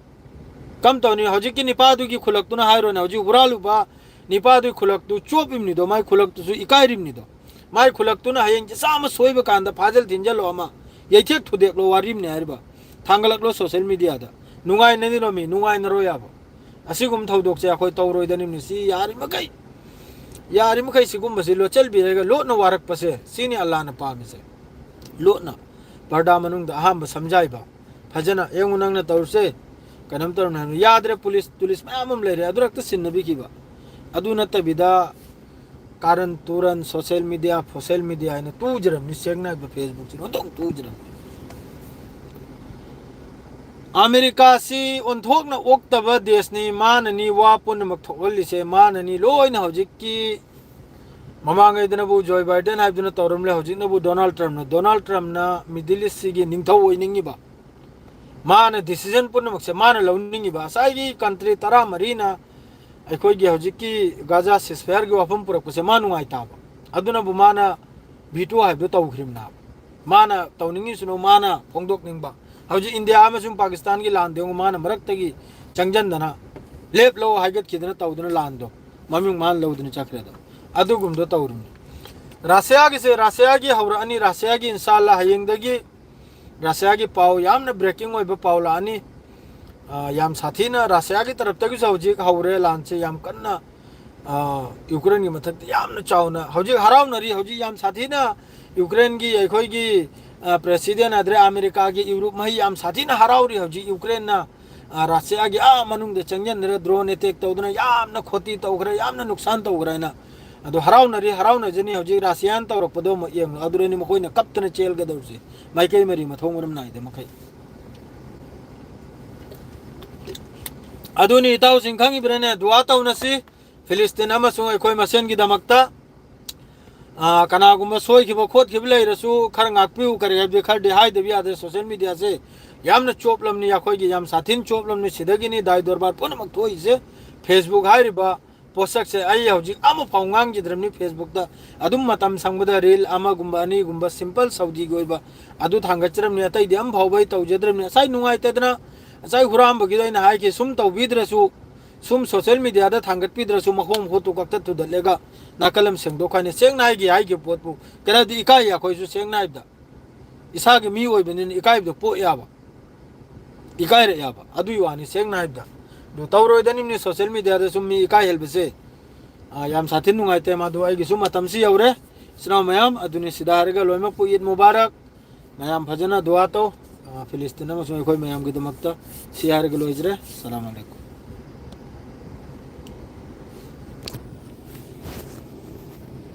ꯀꯝ ꯇꯧꯅꯤ? ꯍꯧꯖꯤꯛꯀꯤ ꯅꯤꯄꯥꯗꯨꯒꯤ ꯈꯨꯂꯛꯇꯨꯅ ꯍꯥꯏꯔꯣꯅꯦ, ꯍꯧꯖꯤꯛ ꯍꯨꯔꯥꯜꯂꯨꯕ ꯅꯤꯄꯥꯗꯨꯒꯤ ꯈꯨꯂꯛꯇꯨ ꯆꯣꯞꯄꯤꯕꯅꯤꯗꯣ, ꯃꯥꯏ ꯈꯨꯂꯛꯇꯨꯁꯨ ꯏꯀꯥꯏꯔꯤꯕꯅꯤꯗꯣ꯫ ꯃꯥꯏ ꯈꯨꯂꯛꯇꯨꯅ ꯍꯌꯦꯡ ꯆꯥꯝꯃ ꯁꯣꯏꯕ ꯀꯥꯟꯗ ꯐꯥꯖꯤꯜ ꯊꯤꯟꯖꯜꯂꯣ ꯑꯃ, ꯌꯩꯊꯦꯛ ꯊꯨꯗꯦꯛꯂꯣ ꯋꯥꯔꯤꯝꯅꯦ ꯍꯥꯏꯔꯤꯕ꯫ ꯊꯥꯡꯒꯠꯂꯛꯂꯣ ꯁꯣꯁꯦꯜ ꯃꯤꯗꯤꯌꯥꯗ꯫ ꯅꯨꯡꯉꯥꯏꯅꯅꯤꯔꯣ ꯃꯤ? ꯅꯨꯡꯉꯥꯏꯅꯔꯣꯏ ꯌꯥꯕ꯫ ꯑꯁꯤꯒꯨꯝꯕ ꯊꯧꯗꯣꯛꯁꯦ ꯑꯩꯈꯣꯏ ꯇꯧꯔꯣꯏꯗꯅꯤꯝꯅꯤ꯫ ꯁꯤ ꯌꯥꯔꯤꯃꯈꯩ, ꯌꯥꯔꯤꯃꯈꯩ ꯁꯤꯒꯨꯝꯕꯁꯤ ꯂꯣꯠꯆꯜꯕꯤꯔꯒ ꯂꯣꯠꯅ ꯋꯥꯔꯛꯄꯁꯦ, ꯁꯤꯅꯤ ꯑꯜꯂꯥꯅ ꯄꯥꯝꯃꯤꯁꯦ꯫ ꯂꯣꯠꯅ ꯄꯔꯗꯥ ꯃꯅꯨꯡꯗ ꯑꯍꯥꯟꯕ ꯁꯝꯖꯥꯏꯕ꯫ ꯐꯖꯅ ꯌꯦꯡꯉꯨ, ꯅꯪꯅ ꯇꯧꯔꯤꯁꯦ ꯀꯩꯅꯣꯝ ꯇꯧꯔꯝꯅꯤ ꯍꯥꯏꯕ꯫ ꯌꯥꯗ꯭ꯔꯦ, ꯄꯨꯂꯤꯁ, ꯄꯨꯂꯤꯁ ꯃꯌꯥꯝ ꯑꯃ ꯂꯩꯔꯦ, ꯑꯗꯨ ꯍꯦꯛꯇ ꯁꯤꯟꯅꯕꯤꯈꯤꯕ꯫ ꯑꯗꯨ ꯅꯠꯇꯕꯤꯗ ꯀꯥꯔꯟ ꯇꯨꯔꯟ, ꯁꯣꯁꯦꯜ ꯃꯤꯗꯤꯌꯥ, ꯐꯣꯁꯦꯜ ꯃꯤꯗꯤꯌꯥ ꯍꯥꯏꯅ ꯇꯨꯖꯔꯝꯅꯤ, ꯁꯦꯡꯅ ꯍꯥꯏꯕ ꯐꯦꯁꯕꯨꯛꯁꯤ ꯂꯣꯏ ꯇꯨꯖꯔꯝꯅꯤ꯫ ꯑꯃꯦꯔꯤꯀꯥꯁꯤ ꯑꯣꯟꯊꯣꯛꯅ ꯑꯣꯛꯇꯕ ꯗꯦꯁꯅꯤ, ꯃꯥꯅꯅꯤ ꯋꯥ ꯄꯨꯝꯅꯃꯛ ꯊꯣꯛꯍꯜꯂꯤꯁꯦ, ꯃꯥꯅꯅꯤ ꯂꯣꯏꯅ꯫ ꯍꯧꯖꯤꯛꯀꯤ ꯃꯃꯥꯡꯉꯩꯗꯅꯕꯨ ꯖꯣꯏ ꯕꯥꯏꯗꯦꯟ ꯍꯥꯏꯕꯗꯨꯅ ꯇꯧꯔꯝꯂꯦ, ꯍꯧꯖꯤꯛꯅꯕꯨ ꯗꯣꯅꯥꯜꯗ ꯇ꯭ꯔꯝꯞꯅ꯫ ꯗꯣꯅꯥꯜꯗ ꯇ꯭ꯔꯝꯞꯅ ꯃꯤꯗꯜ ꯏꯁꯁꯤꯒꯤ ꯅꯤꯡꯊꯧ ꯑꯣꯏꯅꯤꯡꯉꯤꯕ, ꯃꯥꯅ ꯗꯤꯁꯤꯖꯟ ꯄꯨꯝꯅꯃꯛꯁꯦ ꯃꯥꯅ ꯂꯧꯅꯤꯡꯉꯤꯕ꯫ ꯉꯁꯥꯏꯒꯤ ꯀꯟꯇ꯭ꯔꯤ ꯇꯔꯥꯃꯔꯤꯅ ꯑꯩꯈꯣꯏꯒꯤ ꯍꯧꯖꯤꯛꯀꯤ ꯒꯥꯖꯥ ꯁꯤꯁꯐꯌꯔꯒꯤ ꯋꯥꯐꯝ ꯄꯨꯔꯛꯄꯁꯦ ꯃꯥ ꯅꯨꯡꯉꯥꯏꯇꯥꯕ, ꯑꯗꯨꯅꯕꯨ ꯃꯥꯅ ꯚꯤꯇꯣ ꯍꯥꯏꯕꯗꯨ ꯇꯧꯈ꯭ꯔꯤꯕꯅꯦꯕ꯫ ꯃꯥꯅ ꯇꯧꯅꯤꯡꯉꯤꯁꯤꯅꯣ ꯃꯥꯅ ꯐꯣꯡꯗꯣꯛꯅꯤꯡꯕ꯫ ꯍꯧꯖꯤꯛ ꯏꯟꯗꯤꯌꯥ ꯑꯃꯁꯨꯡ ꯄꯥꯀꯤꯁꯇꯥꯟꯒꯤ ꯂꯥꯟꯗ ꯌꯦꯡꯉꯨ, ꯃꯥꯅ ꯃꯔꯛꯇꯒꯤ ꯆꯪꯁꯤꯟꯗꯅ ꯂꯦꯞꯂꯣ ꯍꯥꯏꯒꯠꯈꯤꯗꯅ ꯇꯧꯗꯅ ꯂꯥꯟꯗꯣ ꯃꯃꯤꯡ ꯃꯥꯅ ꯂꯧꯗꯅ ꯆꯠꯈ꯭ꯔꯦꯗꯣ꯫ ꯑꯗꯨꯒꯨꯝꯕꯗꯣ ꯇꯧꯔꯤꯕꯅꯤ꯫ ꯔꯁꯤꯌꯥꯒꯤꯁꯦ, ꯔꯁꯤꯌꯥꯒꯤ ꯍꯧꯔꯛꯑꯅꯤ, ꯔꯁꯤꯌꯥꯒꯤ ꯏꯟꯁꯥꯜꯂꯥ ꯍꯌꯦꯡꯗꯒꯤ ꯔꯁꯤꯌꯥꯒꯤ ꯄꯥꯎ, ꯌꯥꯝꯅ ꯕ꯭ꯔꯦꯀꯤꯡ ꯑꯣꯏꯕ ꯄꯥꯎ ꯂꯥꯛꯑꯅꯤ꯫ ꯑ, ꯌꯥꯝ ꯁꯥꯊꯤꯅ ꯔꯁꯤꯌꯥꯒꯤ ꯇꯔꯞꯇꯒꯤꯁꯨ ꯍꯧꯖꯤꯛ ꯍꯧꯔꯦ ꯂꯥꯟꯁꯦ ꯌꯥꯝ ꯀꯟꯅ꯫ ꯑ, ꯌꯨꯀ꯭ꯔꯦꯟꯒꯤ ꯃꯊꯛꯇ ꯌꯥꯝꯅ ꯆꯥꯎꯅ ꯍꯧꯖꯤꯛ ꯍꯔꯥꯎꯅꯔꯤ꯫ ꯍꯧꯖꯤꯛ ꯌꯥꯝ ꯁꯥꯊꯤꯅ ꯌꯨꯀ꯭ꯔꯦꯟꯒꯤ ꯑꯩꯈꯣꯏꯒꯤ ꯑ, ꯄ꯭ꯔꯦꯁꯤꯗꯦꯟ ꯑꯗꯨꯗ ꯑꯃꯦꯔꯤꯀꯥꯒꯤ ꯌꯨꯔꯣꯞ ꯃꯍꯩ ꯌꯥꯝ ꯁꯥꯊꯤꯅ ꯍꯔꯥꯎꯔꯤ ꯍꯧꯖꯤꯛ ꯌꯨꯀ꯭ꯔꯦꯟꯅ, ꯑ, ꯔꯁꯤꯌꯥꯒꯤ ꯑꯥ ꯃꯅꯨꯡꯗ ꯆꯪꯁꯤꯟꯗꯅ ꯗ꯭ꯔꯣꯟ ꯑꯦꯇꯦꯛ ꯇꯧꯗꯅ ꯌꯥꯝꯅ ꯈꯣꯇꯤ ꯇꯧꯈ꯭ꯔꯦ, ꯌꯥꯝꯅ ꯅꯨꯡꯁꯥꯟ ꯇꯧꯈ꯭ꯔꯦ ꯍꯥꯏꯅ꯫ ꯑꯗꯣ ꯍꯔꯥꯎꯅꯔꯤ, ꯍꯔꯥꯎꯅꯖꯅꯤ꯫ ꯍꯧꯖꯤꯛ ꯔꯁꯤꯌꯥꯅ ꯇꯧꯔꯛꯄꯗꯣ ꯑꯃꯨꯛ ꯌꯦꯡꯉꯨ, ꯑꯗꯨꯗꯅꯤ ꯃꯈꯣꯏꯅ ꯀꯞꯇꯅ ꯆꯦꯜꯒꯗꯧꯔꯤꯁꯦ, ꯃꯥꯏꯀꯩ ꯃꯔꯤ ꯃꯊꯣꯡ ꯃꯔꯝ ꯅꯥꯏꯗ ꯃꯈꯩ꯫ ꯑꯗꯨꯅꯤ ꯏꯇꯥꯎꯁꯤꯡ ꯈꯪꯉꯤꯕ꯭ꯔꯥꯅꯦ? ꯗꯨꯋꯥ ꯇꯧꯅꯁꯤ ꯐꯤꯂꯤꯁꯇꯤꯟ ꯑꯃꯁꯨꯡ ꯑꯩꯈꯣꯏ ꯃꯁꯦꯟꯒꯤꯗꯃꯛꯇ꯫ ꯑꯥ, ꯀꯅꯥꯒꯨꯝꯕ ꯁꯣꯏꯈꯤꯕ ꯈꯣꯠꯈꯤꯕ ꯂꯩꯔꯁꯨ ꯈꯔ ꯉꯥꯛꯄꯤꯌꯨ, ꯀꯔꯤ ꯍꯥꯏꯕꯗꯤ ꯈꯔꯗꯤ ꯍꯥꯏꯗꯕ ꯌꯥꯗ꯭ꯔꯦ꯫ ꯁꯣꯁꯦꯜ ꯃꯤꯗꯤꯌꯥꯁꯦ ꯌꯥꯝꯅ ꯆꯣꯞꯂꯝꯅꯤ, ꯑꯩꯈꯣꯏꯒꯤ ꯌꯥꯝ ꯁꯥꯊꯤꯅ ꯆꯣꯞꯂꯝꯅꯤ꯫ ꯁꯤꯗꯒꯤꯅꯤ ꯗꯥꯏ ꯗꯣꯔꯕꯥꯔ ꯄꯨꯝꯅꯃꯛ ꯊꯣꯛꯏꯁꯦ꯫ ꯐꯦꯁꯕꯨꯛ ꯍꯥꯏꯔꯤꯕ ꯄꯣꯠꯁꯛꯁꯦ ꯑꯩ ꯍꯧꯖꯤꯛ ꯑꯃꯐꯥꯎ ꯉꯥꯡꯈꯤꯗ꯭ꯔꯕꯅꯤ ꯐꯦꯁꯕꯨꯛꯇ꯫ ꯑꯗꯨꯝ ꯃꯇꯝ ꯁꯪꯕꯗ ꯔꯤꯜ ꯑꯃꯒꯨꯝꯕ ꯑꯅꯤꯒꯨꯝꯕ ꯁꯤꯝꯄꯜ ꯁꯥꯎꯗꯤꯒꯤ ꯑꯣꯏꯕ ꯑꯗꯨ ꯊꯥꯡꯒꯠꯆꯔꯝꯅꯤ, ꯑꯇꯩꯗꯤ ꯑꯃꯐꯥꯎꯕ ꯑꯩ ꯇꯧꯖꯗ꯭ꯔꯕꯅꯤ꯫ ꯉꯁꯥꯏ ꯅꯨꯡꯉꯥꯏꯇꯗꯅ ꯉꯁꯥꯏ ꯍꯨꯔꯥꯟꯕꯒꯤꯗꯣ ꯑꯩꯅ ꯍꯥꯏꯈꯤ, ꯁꯨꯝ ꯇꯧꯕꯤꯗ꯭ꯔꯁꯨ, ꯁꯨꯝ ꯁꯣꯁꯦꯜ ꯃꯤꯗꯤꯌꯥꯗ ꯊꯥꯡꯒꯠꯄꯤꯗ꯭ꯔꯁꯨ ꯃꯈꯣꯡ ꯃꯈꯨꯠꯇꯨ ꯀꯛꯇ ꯊꯨꯗꯠꯂꯒ ꯅꯥꯀꯜ ꯑꯃ ꯁꯦꯡꯗꯣꯛꯈ꯭ꯔꯅꯤ꯫ ꯁꯦꯡꯅ ꯍꯥꯏꯒꯦ, ꯍꯥꯏꯈꯤꯕ ꯄꯣꯠꯄꯨ ꯀꯩꯅꯣꯗꯤ ꯏꯀꯥꯏ ꯑꯩꯈꯣꯏꯁꯨ, ꯁꯦꯡꯅ ꯍꯥꯏꯕꯗ ꯏꯁꯥꯒꯤ ꯃꯤ ꯑꯣꯏꯕꯅꯤꯅ ꯏꯀꯥꯏꯕꯗꯣ ꯄꯣꯛꯑꯦꯕ, ꯏꯀꯥꯏꯔꯛꯑꯦꯕ꯫ ꯑꯗꯨꯒꯤ ꯋꯥꯅꯤ, ꯁꯦꯡꯅ ꯍꯥꯏꯕꯗ꯫ ꯑꯗꯨ ꯇꯧꯔꯣꯏꯗꯅꯤꯝꯅꯤ ꯁꯣꯁꯦꯜ ꯃꯤꯗꯤꯌꯥꯗ ꯁꯨꯝ ꯃꯤ ꯏꯀꯥꯏꯍꯜꯕꯁꯦ꯫ ꯑꯥ, ꯌꯥꯝ ꯁꯥꯊꯤꯅ ꯅꯨꯡꯉꯥꯏꯇꯦ꯫ ꯃꯗꯨ ꯑꯩꯒꯤꯁꯨ ꯃꯇꯝꯁꯤ ꯌꯧꯔꯦ, ꯏꯆꯤꯟ ꯏꯅꯥꯎ ꯃꯌꯥꯝ꯫ ꯑꯗꯨꯅꯤ, ꯁꯤꯗ ꯍꯥꯏꯔꯒ ꯂꯣꯏꯅꯃꯛꯄꯨ ꯏꯗ ꯃꯨꯕꯥꯔꯛ꯫ ꯃꯌꯥꯝ ꯐꯖꯅ ꯗꯨꯋꯥ ꯇꯧ, ꯑꯥ, ꯐꯤꯂꯤꯁꯇꯤꯟ ꯑꯃꯁꯨꯡ ꯑꯩꯈꯣꯏ ꯃꯌꯥꯝꯒꯤꯗꯃꯛꯇ꯫ ꯁꯤ ꯍꯥꯏꯔꯒ ꯂꯣꯏꯖꯔꯦ꯫ ꯁꯂꯥꯝ ꯑꯂꯩꯀꯨꯝ꯫